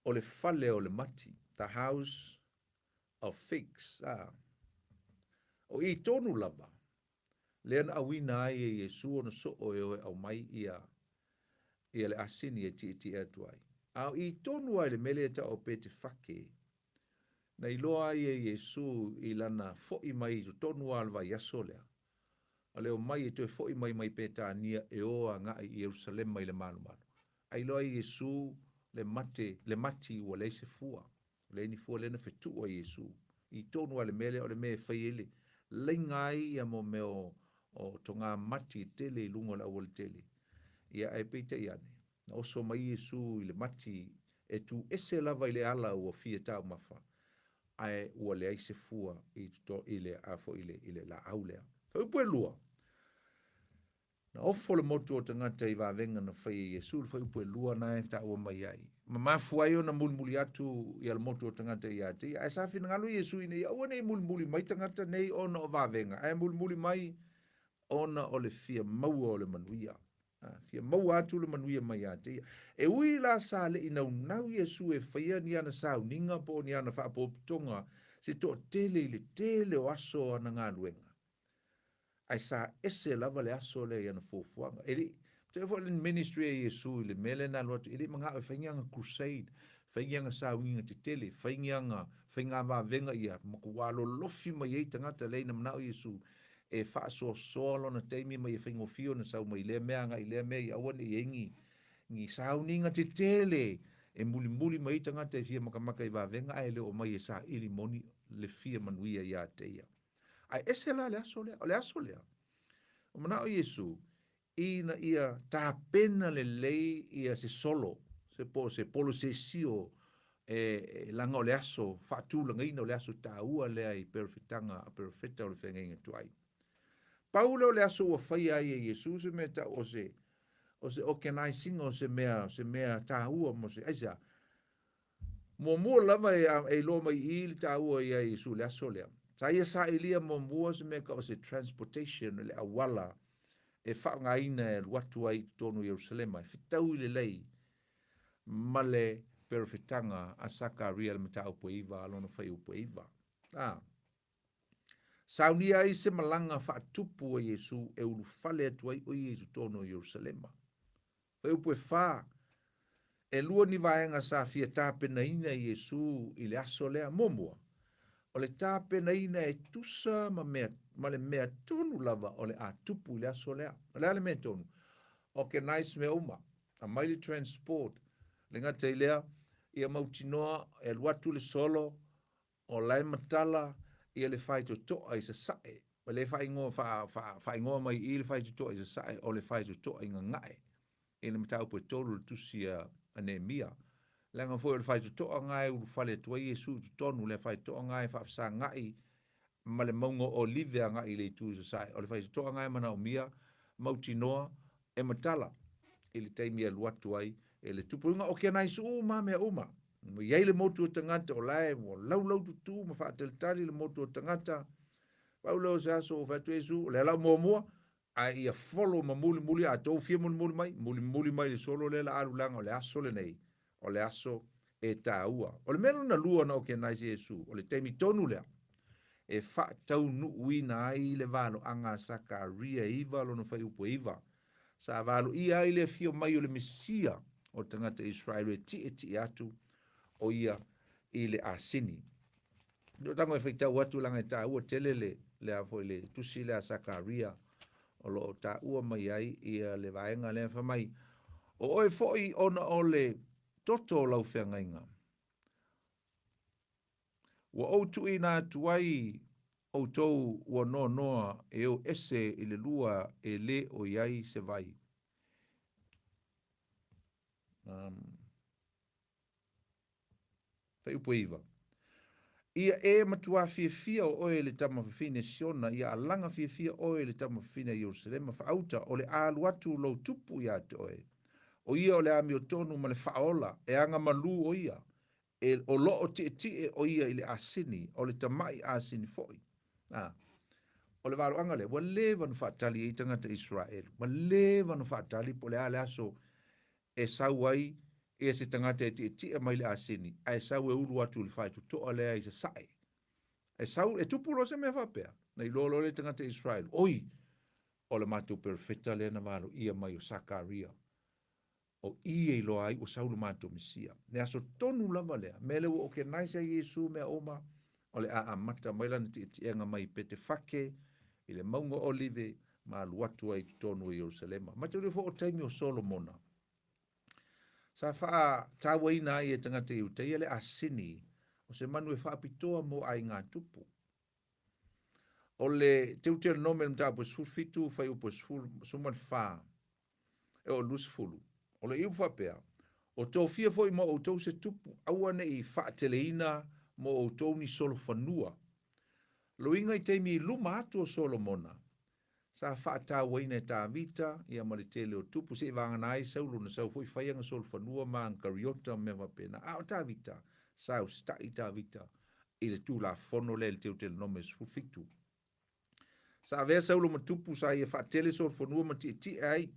o le fale o le mati, the house of figs. A. O i tonu lava, lea na auina ai e Iesu ona soo e o e aumai ia, ia le asini e tietie atu ai. A o i tonu ai le mele e tau o Petefake, na iloa ai e Iesu i lana foi mai i totonu lava o le vaiaso lea, o le omai e toe foi mai mai Petania e o agai i Ierusalema i le malumalu. A iloa ai Iesu le mate, le mati ua leai se fua, leai ni fua lea na fetuʻu ai Iesu. I tonu lava le mea lea o le mea e fai ai le laina ai ia mo mea o, o togā mati e tele i luga o le aualatele. Ia ae peitai ane, na oso mai Iesu i le mati e tu ese lava i le ala ua fia taumafa, ae ua leai se fua i toto i le a foi i le i le laau lea. Fuaiupu e lua, na ofo le motu o tagata i vavega na fai e Iesu, le fuaiupu e lua na e taua mai ai. Ma mafua ai ona mulimuli atu ia le motu o tagata ia te ia. Ae sa finagalo Iesu ina ia aua ne i mulimuli mai tagata nei ona o vavega, ae mulimuli mai ona o le fia maua o le manuia. Fia maua atu le manuia mai ia te ia. E ui la sa le i naunau Iesu e faia ni ana sauniga po o ni ana faapopotoga se toatele i le tele o aso o ana galuega, ae sa ese lava le aso lea i ana fuafuaga. E le i, te foi le ministry a Iesu i le mea lea na alu atu, e le i manao e fai ni ana crusade, fai ni ana sauniga tetele, fai ni ana faiga vavega ia matua lolofi mai ai tagata lea ina manao Iesu e faasoasoa lona taimi ma ia faigofie ona sau mai lea mea agai lea mea ia aua ne i i ai ni, ni sauniga tetele e mulimuli mai ai tagata e fia makamaka i vavega ae le oo mai e saili moni le fia manuia ia te ia. Ae ese la le aso lea. O le aso lea, o manao Iesu ina ia tapena lelei ia se solo, se po o se polosesio e, e laga o le aso faatulagaina o le aso taua lea i perofetaga a perofeta o le feagaiga tuai. Pau lea o le aso ua faia ai e Iesu se mea tau o se o se organizing o se mea o se mea taua mo se aisea. Muamua lava e, e iloa mai i le taua ia Iesu le aso lea. Sa ia sailia muamua se mea tau o se transportation le auala e faaaogaina e alu atu ai i totonu o Ierusalema, e fetaui lelei ma le perofetaga a Sakaria le mataupu e 9 a lona fuaiupu e 9. A. Saunia ai se malaga faatupu a Iesu e ulufale atu ai o ia i totonu o Ierusalema. Fuaiupu e 4, e lua ni vaega sa fia tapenaina e Iesu i le aso lea. Muamua, o le tapenaina e tusa ma, mea, ma le mea tonu lava o le a tupu i le aso lea. O le a le mea tonu? Organize mea uma. Aumai le transport. Le gata i lea, ia mautinoa e alu atu le solo, o la e matala ia le faitotoa i sasae. O le faaigoa, faa, faa, faaigoa mai i le faitotoa i sasae, o le faitotoa i gagae. I le mataupu e 3 o le tusi a Neemia. Leaga foi o le faitotoa na e ulufale atu ai Iesu i totonu, le faitotoa na e faafesaga'i ma le mauga o Olive agai i le itu i sasae. O le faitotoa na e manaomia mautinoa e matala i le taimi e alu atu ai e le tupu. Luga okenaisi uma mea uma. Ua i ai le motu o tagata o la e ua laulaututu ma faatalitali le motu o tagata. Pau lea o se aso ua fai atu Iesu, o lea la o muamua, ae ia follow ma mulimuli, a tou fia mulimuli mai, mulimuli mai le solo lea la alu leaga o le aso lenei, o le aso e taua. O le mea lona lua na okenaisi Iesu, o le taimi tonu lea e faataunuuina ai le valoaga a Sakaria 9 lona fuaiupu e 9, sa valoia ai le afio mai o le Mesia o tagata Israelu e tietie atu o ia i le asini. O tago e faitau atu leaga e taua tele le le a foi le tusi lea a Sakaria o lo o taua mai ai ia le vaega lea fai mai, o oe foi ona o le toto o lau feagaiga ua ou tuuina atu ai outou ua noanoa e o ese i le lua e lē o i ai se vai. Fuaiupu e 9. Ia e matuā fiafia o oe le tama fafine Siona, ia alaga fiafia oe le tama fafine a Ierusalema, faauta, o le a alu atu lou tupu ia te oe. O ia o le amiotonu ma le faaola, e agamalū o ia, e o lo o tietie o ia i le asini, o le tama'i asini foi. A, o le valoaga lea, ua leva ona faatali ai tagata Iseraelu, ua leva ona faatali po o le a le aso e sau ai ia se tagata e tietie mai le asini, ae sau e ulu atu i le faitotoa lea i sasae. E sau, e tupu loa se mea faapea, na iloa loa le tagata Israel, oi, o le matou perofeta lea na valoia mai o Sakaria, o i e iloa ai ua sau le matou Mesia. Le aso tonu lava lea, mea lea ua okenaisa ai Iesu mea uma, o le a amata mai lana tietiega mai Petefake i le mauga o Olive ma alu atu ai i totonu o Ierusalema. Mataulia foi o taimi o Solomona, sa faatauaina ai e tagata Iutaia le asini o se manu e faapitoa mo aiga tupu. O le Teuteronome le mataupu e 17, fuaiupu e 14 e oo 20. O le iupu faapea, O tofia foi mo outou se tupu, aua ne i faateleina mo outou ni solofanua. Loiga i taimi i luma atu o Solomona, sa faatauaina e Tavita ia ma le tele o tupu se i vagana ai Saulo na sau foi fai ana solofanua ma ana kariota ma mea faapena. A o Tavita, sa usitai Tavita i le Tulafono lea i le Teuteronome 17. Sa avea Saulo ma tupu sa ia faatele solofanua ma tietie ai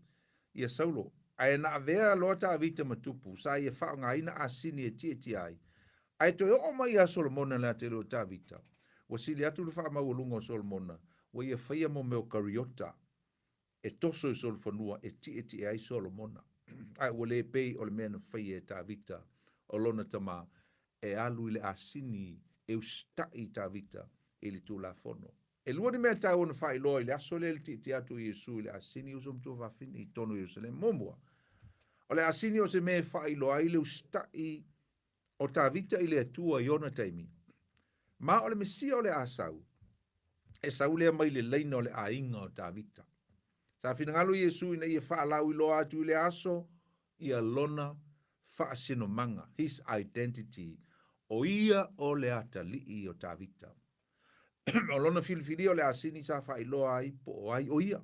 ia Saulo, ae na avea loa Tavita ma tupu sa ia faaaogaina asini e tietie ai. Ae toe oo mai ia Solomona le ate o Tavita, ua sili atu le faamaualuga o Solomona, ua ia faia mo mea o kariota e toso i solofanua e tietie ai Solomona. Ae ua le pei o le mea na faia e Tavita o lona tama e alu i le asini e usitai i Tavita i le Tulafono. E lua ni mea taua na faailoa i le aso lea i le tietie atu o Iesu i le asini uso matua fafine i totonu o Ierusalema. Muamua, o le asini o se mea e faailoa ai le usitai o Tavita i le Atua i ona taimi, ma o le Mesia o le a sau, e sau lea mai le laina o le aiga o Tavita. Sa finagalo Iesu ina ia faalauiloa atu i le aso ia lona faasinomaga, his identity, o ia o le atalii o Tavita. O lona filifilia o le asini sa faailoa ai po o ai o ia.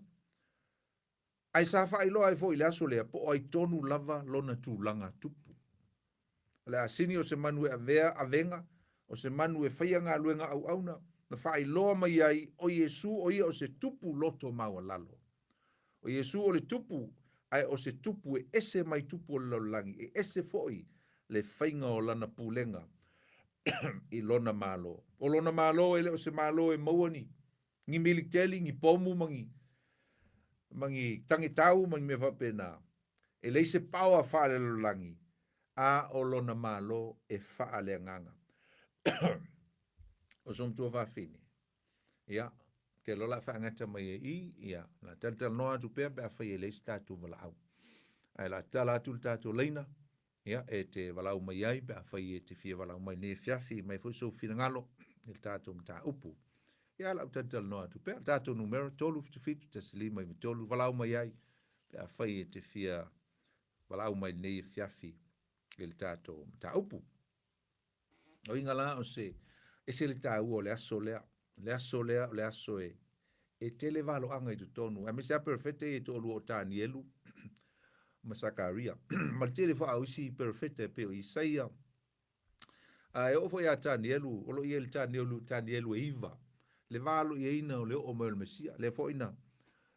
Ae sa faailoa ai foi i le aso lea po o ai tonu lava lona tulaga tupu. O le asini o se manu e avea avega, o se manu e faia galuega auauna, na faailoa mai ai o Iesu o ia o se tupu loto maualalo. O Iesu o le tupu, ae o se tupu e ese mai tupu o le lalolagi, e ese foi le faiga o lana pulega i lona Malo. O lona Malo e le o se Malo e maua ni ni militeli, ni pomu ma ni ma ni tagetau ma ni mea faapena. E leai se power faalelalolagi, a o lona Malo e faaleagaga. O so matua fafine. Ia, te iloa o le a faagata mai e i, ia, o le a talatalanoa atu pea pe afai e leai se tatou valaau. Ae o le a tatala atu le tatou laina, ia, e te valaau mai ai pe afai e te fia valaau mai nei afiafi, mai foi sou finagalo i le tatou mataupu. Ia, o le a ou talatalanoa atu pea. O le tatou numera, 377 1593, valaau mai ai pe afai e te fia valaau mai nei afiafi. I le tatou mataupu. O iga la o se ese le taua o le aso lea. Le aso lea o le aso e e tele valoaga i totonu, aemaise lava perofeta ia e toalua o Tanielu ma Sakaria, ma le tele foi o isi perofeta e pei o Isaia. A e oo foi ia Tanielu, o lo o i ai le Tanielu, Tanielu e 9, le valoiaina o le oo mai o le Mesia, lea foi na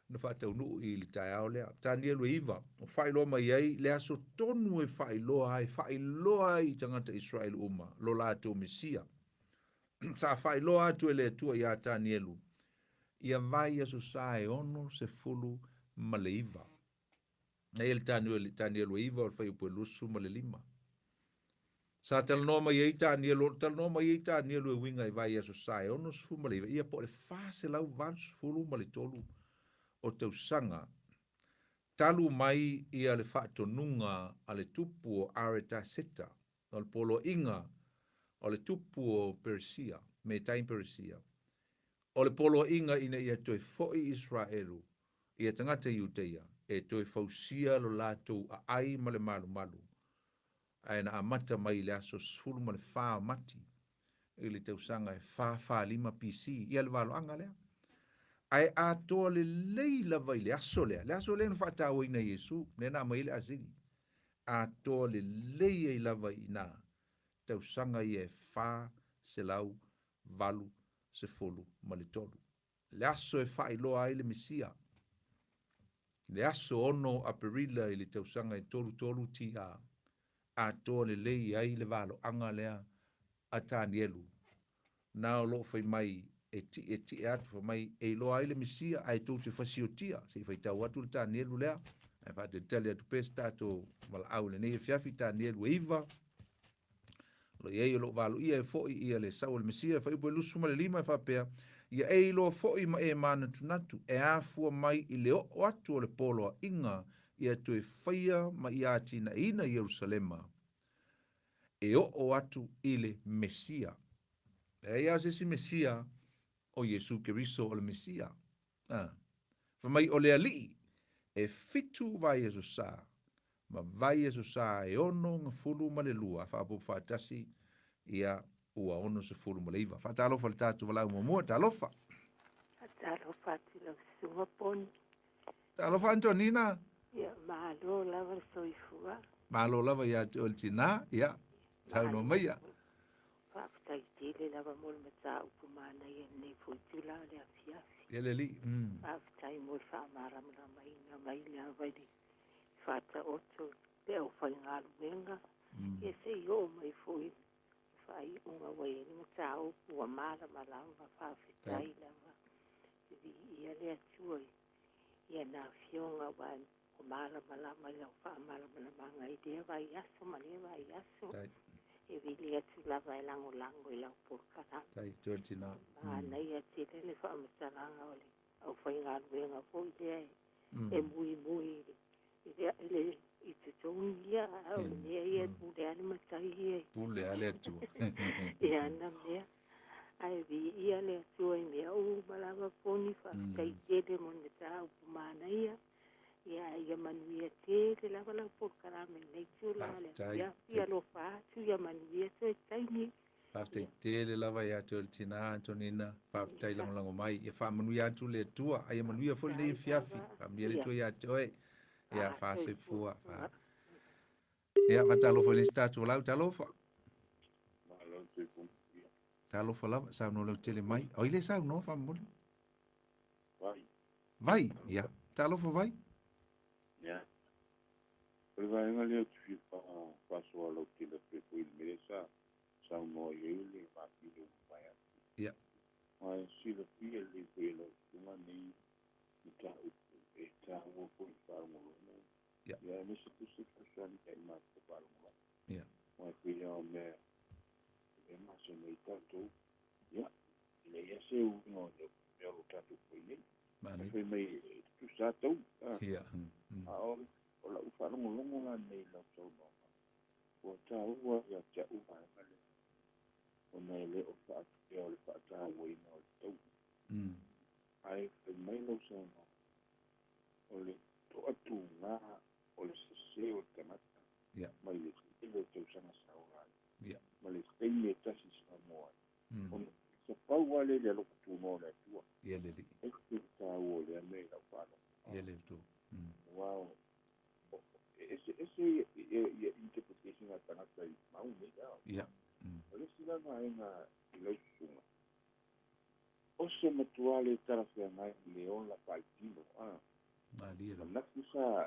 na faataunuu i le taeao lea. Tanielu e 9, o faailoa mai ai le aso tonu e faailoa ai, faailoa ai i tagata Israeli uma lo latou Mesia. Sa faailoa atu e le Atua iā Tanielu ia vai aso sa e 69. Na ia le Tanielu, Tanielu e 9 o le fuaiupu e 25. Sa talanoa mai ai Tanielu, o talanoa mai ai Tanielu e uiga i vai aso sa e 69, ia po o le 483 o tausaga talu mai ia le faatonuga a le tupu o Aretaseta, o le poloaiga o le tupu o Peresia, Metai Peresia, o le poloaiga ina ia toe foi Israelu ia tagata Iuteia e toe fausia lo latou aai ma le malumalu, ae na amata mai i le aso 14 o Mati i le tausaga e 445 BC, ia le valoaga lea. Ae atoa lelei lava i le aso lea, le aso lea na faatauaina e Iesu, lea na aumai ai le asili, atoa lelei ai lava i ina tausaga ia e 483. Le aso e faailoa ai le Mesia, le aso 6 Aperila i le tausaga e 33 TR, atoa lelei ai le valoaga lea a Tanielu, na o lo o fai mai e tietie atu, fai mai e iloa ai le Mesia, ae tou te fasiotia. Se i faitau atu le Tanielu lea, ae faatalitali atu pea se tatou valaau i lenei afiafi. Tanielu e 9, lo i ai o lo o valoia e foi ia le sau o le Mesia, e fuaiupu e 25 e faapea, ia e iloa foi ma e manatunatu e afua mai i le oo atu o le poloaiga ia toe faia ma ia atinaeina Ierusalema, e oo atu i le Mesia. Leai lava se isi Mesia, o Iesu Keriso o le Mesia. A. Fai mai o le Alii e 7 vaiaso sa, ma vaiaso sa e 62, faaopoopo faatasi, ia ua 69. Faatalofa i le tatou valaau muamua, talofa. Faatalofa atu i lau susuga Poni. Talofa Antonina. Ia, malo lava le soifua. Malo lava ia te oe le tina, ia, saunoa maia. Faafetai tele lava mo le mataupu manaia i lenei foi itula o le afiafi. Ia le alii. Faafetai mo le faamalamalamaina mai lava i le faataoto i le aufaigaluega. Ia se i oo mai foi i le faaiuga ua i ai le mataupu ua malamalama. Faafetai lava. Viia le Atua i ana afioga aua ua malamalama i lau faamalamalamaga i lea vaiaso ma lea vaiaso. E vili atu lava e lagolago i lau polokalame. Manaia tele le faamatalaga o le aufaigaluega foi lea e muimui i le i totogi ia, a o le mea ia e pule lava le matai ia. Pule lava le Atua. I ana mea. Ae viia le Atua i mea uma lava Poni, faafetai tele mo le mataupu manaia. Ia, ia manuia tele lava lau polokalame i lenei itula le afiafi, alofa atu, ia manuia toe taimi. Faafetai tele lava ia te oe le tina Antonina, faafetai lagolago mai. Ia faamanuia atu le Atua, a ia manuia foi lenei afiafi. Faamanuia le Atua ia te oe. Ia faasoifua. Ia faatalofa i le isi tatou valaau, talofa. Talofa lava, saunoa lautele mai. O ai le saunoa faamolemole? Vai. Vai, ia. Talofa Vai. Ia. O le vaega lea ou te fia faasoa lautele atu ai foi i le mea lea sa saunoa i ai le Mafine ua mavae atu. Ia. Ma e silafia lelei foi e lau Afioga nei mataupu e taua foi i le faalogologo. Ia. Ia, aemaise foi se fesoasoani ia i matou faalogologo. Ia. Aua e pei lava o mea e masani ai tatou. Ia, e leai lava se uiga o mea o lo o tatou fai nei. Manaia. Fai mai e tutusa lava taui. Ia. A o lau faalogologo la nei i lau saunoaga, ua taua ia te au vaega lea, ona e le o faapea o le faatauaina o le taui. Ae fai mai lau saunoaga, o le toatuga o le sese o le tagata mai le tele o tausaga. le le alofa tunoa o le Atua. Ia le alii. E te taua o lea mea i lau faalogo. Ia le Atua. Aua e ese ia interpretation a tagata i mau nei ao. Ia. O le isi la vaega i lau susuga, o se matua le talafeagai i le ola faaletino. Malie lava. Manatu sa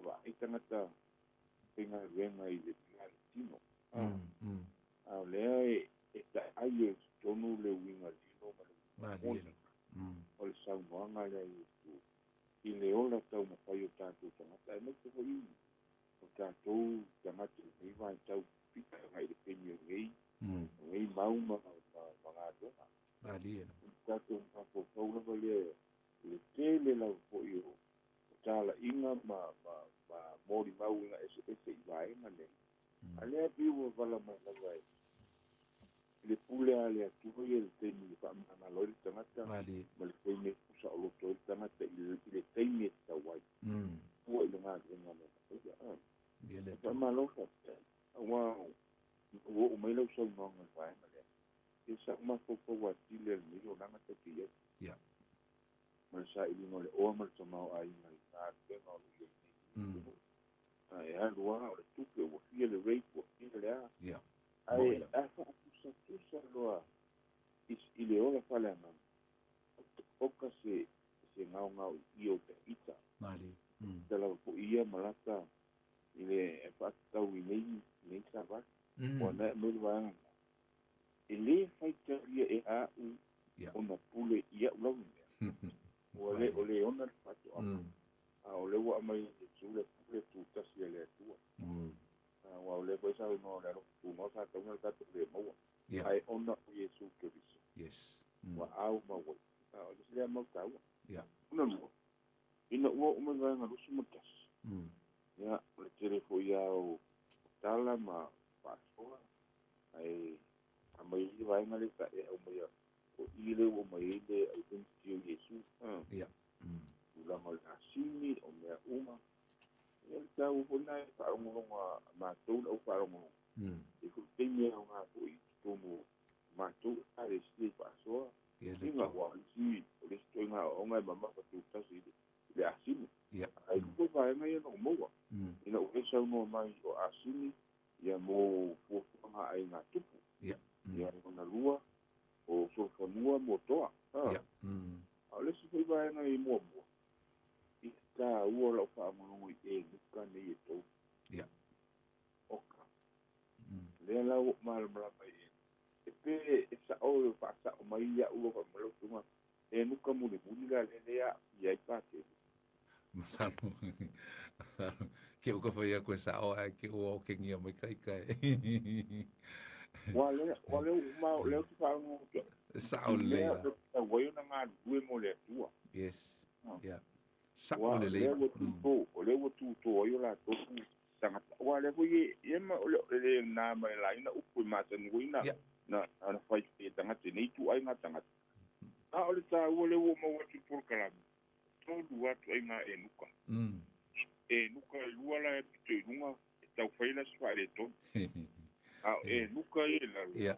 vaai tagata faigaluega i le tino. A o lea e taai e totonu le uiga lilo ma le Malie lava. O le saunoaga lea i Iesu i le ola taumafai o tatou tagata, aemaise foi o tatou tagata i lenei vaitau pita agai i le taimi o lenei mau ma galuega. Malie lava. O tatou mafaufau lava lea i le tele lava foi o talaiga ma molimauina eseese i vaega nei. A lea pei ua vala mai lava i le pule a le Atua ia le taimi e faamagalo ai le tagata ma le taimi e pusaoloto ai le tagata i le taimi e tatau ai. Ua i le galuega na faia. Ia le Faamalo faafetai. Aua ua oo mai lau saunoaga i le vaega lea. Ia sa ou mafaufau atili lenei olaga tatou te i ai. Ia. Ma le sailiga o le oa ma le tamaoaiga i galuega o lo o i ai nei. E alu lava o le tupe ua fia le rate ua fia le a. Ia. Ae a faatusatusa loa i le ola faaleagaga, oka se gaogao i o te ita. Malie. Ita lava foi ia ma lata i le faatatau i nei savali. Ua nae mai le vaega. E lē faitalia e a'u ona pule ia'u lava mea. Ua le o le ona le faatoaga. A o le ua aumai e Iesu le pule tutasi e le Atua. Aua o lea foi saunoa o le alofa tunoa sa tauna le tatou le maua. Ae ona o Iesu Keriso. Yes. Ua au ma ua. O le isi lea mau taua. Ia. Ona lua, ina ua oo mai vaega 21. Ia, o le tele foi lava o tala ma faasoa. Ae aumai ai le vaega lea sa e aumaia o i le ua aumai ai le identity o Iesu. Ia. Tulaga o le asini, o mea uma. Ia le taua foi lena e faalogologo a matou le au faalogologo. E foi taimi e aoga foi i totonu o matou ekalesia i faasoa. Ia le Ina ua o le isi toaiga aoaoga e mamafa tutasi i le asini. Ia. Ae foi vaega ia na ou maua. Ina ua e saunoa mai o asini ia mo fuafuaga a aiga tupu. Ia. Ia ona lua o solofanua mo toa. Ia. A o le isi foi vaega i muamua, i taua lau faalogologo i Enuka nei e tolu. Ia. Oka. Lea la ua malamalama i Enuka. E pe e sa'o e faasa'o mai ia'u lo faamalau tuga Enuka mulimuli la le lea aafia ai Patele. Masalo. Ke u ka whai a koe sa'o ai ke ua o kengia mai kai kai. Ua le uma o lea o te faalogologo atu. Sa'o lelei Lea la. o te tauai ona galulue mo le Atua. Yes. Ia. Sa'o Ua lelei. lea ua tutō, o lea ua tutō ai o latou tagata. Ua lea foi e ma o le nā mai la ina upu i masani foi na na fai e tagata nei tu ai ngā tagata. A o le tāua le ua maua atu i polokalame. Tolu atu ai ngā Enuka. Enuka e lua la e pito i lunga e taufai la se faaletonu. A o Enuka e lalo. Ia.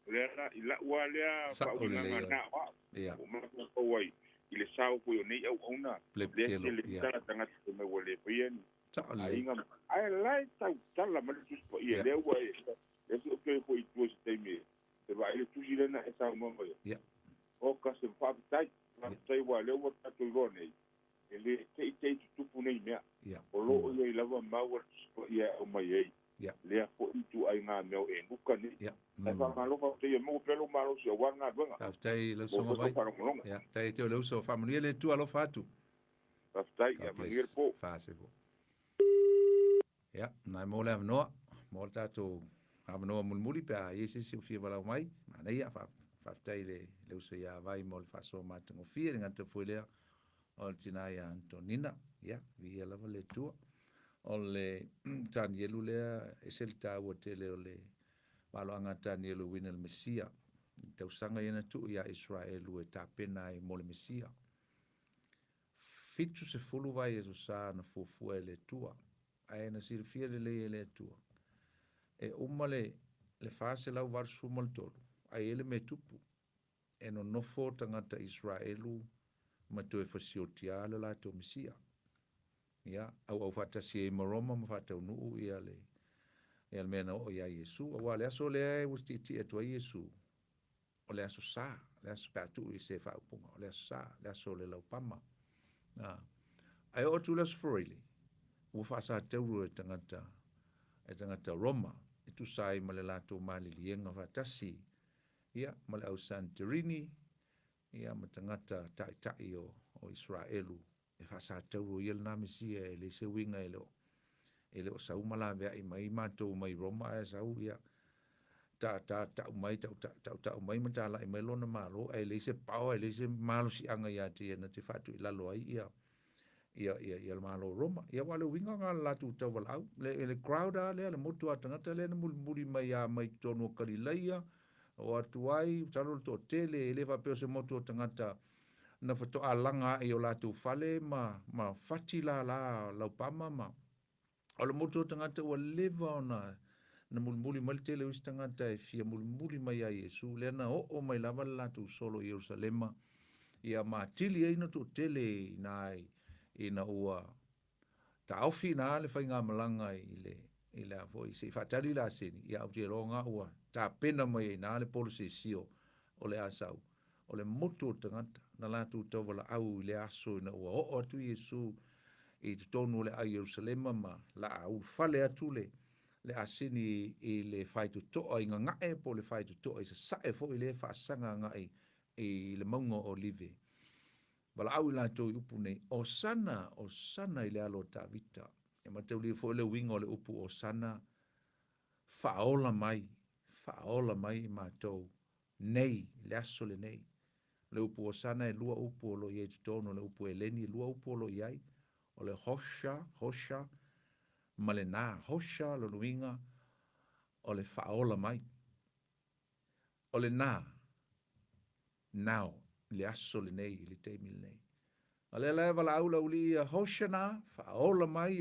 Lea la i lau a lea Sa'o faauigaga lelei, na o au. Ia. O mafaufau ai i le sao foi o nei auauna. Plep Lea telo, te le ia. tala tagata te mai ua le faia ni. Sa'o lelei. Aiga ma- Ae la e tautala ma le Tusi Paia. Ia. Lea ua e lea se o toe foi i tua se taimi e vaai le tusi lea na e saunoa mai ai. Ia. O ka se faafetai. Faafetai ua lea ua tatou iloa nei. E le teitei tutupu nei mea. Ia. O lo o iai lava mau a le Tusi Paia e aumai ai. Ia. Lea foi ituaiga mea o Enuka nei. Ia. Ae faamalo faafetai e maua pea lou malosi aua le galuega. Faafetai lau Mo soga foi vai. tou faalogologo. Ia, tai te o le uso faamanuia le Atua alofa atu. Faafetai, God ia manuia le bless. po. Faasefo. Ia, nai mo le avanoa, mo le tatou avanoa mulimuli pe a i ai se isi o fia valau mai. Manaia, faafetai le uso ia vai mo le faasoa matagofie, le gata foi lea o le tina ia Antonina. Ia, viia lava le Atua. O le Tanielu lea, ese le taua tele o le maloaga a Tanielu uiga le Mesia. I tausaga ia na tuu ia Israelu e tapena ai mo le Mesia. 70 vai aso sa na fuafua e le Atua. Ae na silafia lelei e le Atua. E uma le 483, ai e le mea tupu. E nonofo tagata Iseraelu ma toe fasiotia le latou Mesia. Ia, auau faatasi ai ma Roma ma faataunuu ia le ia le mea na oo iā Iesu, auā le aso lea ua tietie atu ai Iesu, o le Aso Sa, le aso pe a tuu i se faaupuga, o le Aso Sa, le aso o le laupama. Ae oo atu le Aso Faraile, ua faasatauro e tagata Roma e tusa ai ma le latou maliliega faatasi, ia ma le au Santerini, ia ma tagata taitai o Iseraelu e faasatauro ia lena Mesia. E leai se uiga e le o sau ma laveai mai matou mai Roma, ae sau ia ta ta tau mai tau tau tau mai ma talai mai lona malo, ae leai se power, e leai se malosiaga ia te ia na te faatuilalo ai ia le Malo Roma. Ia ua le uiga na le latou tauvalaau le crowd a lea, le motu a tagata lea na mulimuli mai a mai totonu o Kalilaia o atu ai talo le toatele. E le faapea o se motu o tagata na faatoa laga ai o latou fale ma fati lala laupama, ma o le motu o tagata ua leva ona na mulimuli mai le tele o isi tagata e fia mulimuli mai ia Iesu, lea na oo mai lava le latou solo i Ierusalema, ia matili ai na toatele ina ai ina ua taofi na le faigamalaga i le a foi se i faatali le aseni. Ia ou te iloa ua tapena mai ai na le polosesio o le asau o le motu o tagata na latou tauvalaau i le aso ina ua oo atu Iesu i totonu o le ai Ierusalema ma la ulufale atu le asini i le faitotoa i gagae po o le faitotoa i sasae foi lea faasaga agai i le mauga o Olive. Valaau i latou i upu nei, "Osana, Osana i le alo o Tavita." E mataulia foi le uiga o le upu Osana, faaola mai, faaola mai i matou nei, le aso lenei. Le upu Osana e lua upu o lo o i ai totonu o le upu Eleni, e lua upu o lo o i ai. O le hosha, hosha, ma le na. Hosha lo uiga o le faaola mai. O le na, now, le aso lenei, i le taimi lenei. A lea la e valaau le aualii ia, "Hoshana, faaola mai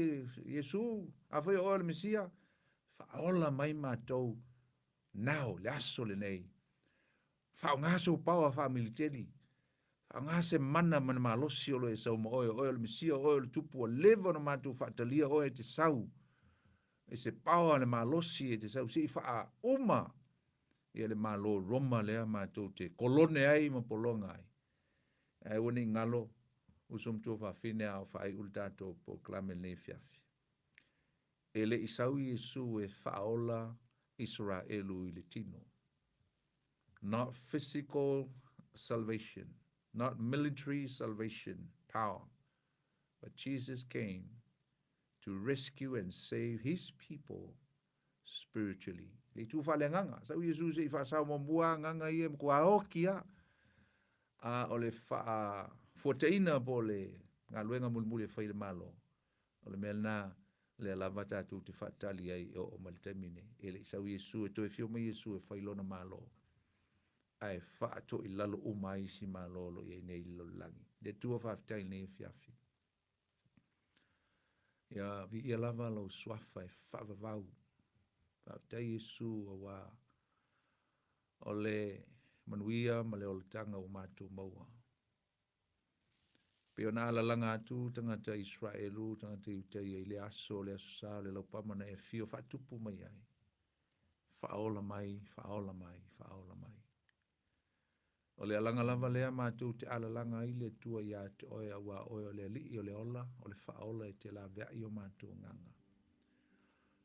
Iesu, afai o oe le Mesia, faaola mai matou now, le aso lenei. Faaaoga sou power faamiliteli, faaaoga se mana ma le malosi o lo e sau ma oe, o oe o le Mesia, o oe o le tupu ua leva ona matou faatalia oe e te sau, e se power le malosi e te sau se i faauma ia le Malo Roma lea matou te kolone ai ma pologa ai." Ae ua nei galo uso matua fafine a o faaiu le tatou polokalame lenei afiafi. E le i sau Iesu e faaola Iseraelu i le tino. Not physical salvation, not military salvation power, but Jesus came to rescue and save his people spiritually. Le itu faaleagaga, sau Iesu se i faasao muamua agaga ia matua oki a. A o le faafuataina po o le galuega mulimuli e fai le Malo. O le mea lena lea lava tatou te faatali ai e oo mai le taimi nei. E le i sau Iesu e toe fio mai Iesu e fai lona Malo, ae faato'i lalo uma ai isi Malo o lo o i ai nei i le lalolagi. Le Atua faafetai i lenei afiafi. Ia viia lava lou suafa e faavavau. Faafetai Iesu auā o le manuia ma le olataga ua matou maua. Pe ona alalaga atu tagata Israelu, tagata Iutaia i le aso, le aso sa, le laupama na e afio faatupu mai ai. Faaola mai, faaola mai, faaola mai. O le alaga lava lea matou te alalaga ai le Atua ia te oe, auā oe o le alii o le ola, o le faaola e te laveai o matou agaga.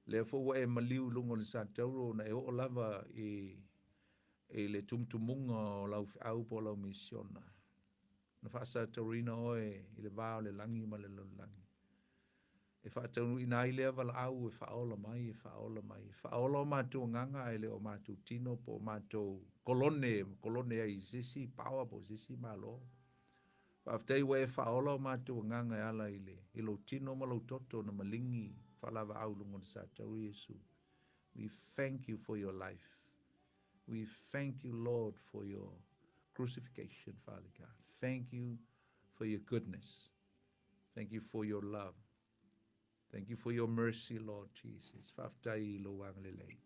Lea foi ua e maliu i luga o le satauro na e oo lava i le tumutumuga o lau feau po o lau misiona. Na faasatauroina oe i le va o le lagi ma le lalolagi. E faataunuuina ai lea valaau e faaola mai, e faaola mai. E faaola o matou agaga ae le o matou tino po o matou kolone, kolone ai i se isi power po o se isi Malo. Faafetai ua e faaola o matou agaga e ala i lou tino ma lou toto na maligi faalavaau luga o le satauro Iesu. We thank you for your life. We thank you, Lord, for your crucifixion, Father God. Thank you for your goodness. Thank you for your love. Thank you for your mercy, Lord Jesus. Faafetai i lou agalelei.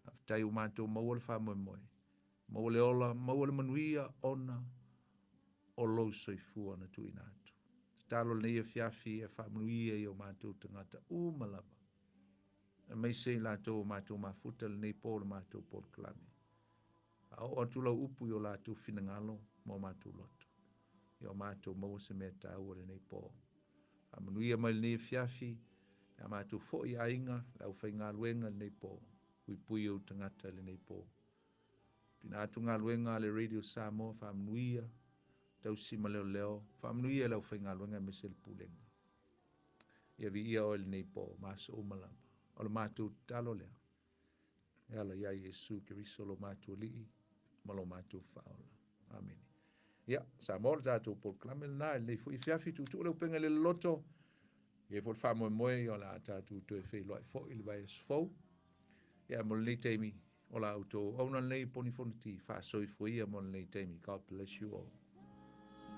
Faafetai ua matou maua le faamoemoe. Maua le ola, maua le manuia ona o lou soifua na tuuina atu. Tatalo lenei afiafi e faamanuia i o matou tagata uma lava, aemaise i latou o matou mafuta lenei po le matou polokalame. A oo atu lau upu i o latou finagalo ma o matou loto, ia o matou maua se mea taua lenei po. Faamanuia mai lenei afiafi, ia matou foi aiga, le aufaigaluega lenei po, puipui ou tagata lenei po. Tuuina atu galuega a le Radio Samoa, faamanuia, tausi ma leoleo, faamanuia i le aufaigaluega aemaise le pulega. Ia viia oe lenei po, ma aso uma lava. O le matou tatalo lea, e ala ia Iesu Keriso lo matou Alii ma lo matou Faaola. Amene. Ia, Samoa le tatou polokalame lena i lenei foi afiafi, tuutuu le upega i le loloto, ia foi le faamoemoe o le a tatou toe feiloai foi i le vaiaso fou. Ia mo lenei taimi, o la outou auauna lenei Poni Fonoti, faasoifua ia mo lenei taimi. God bless you all.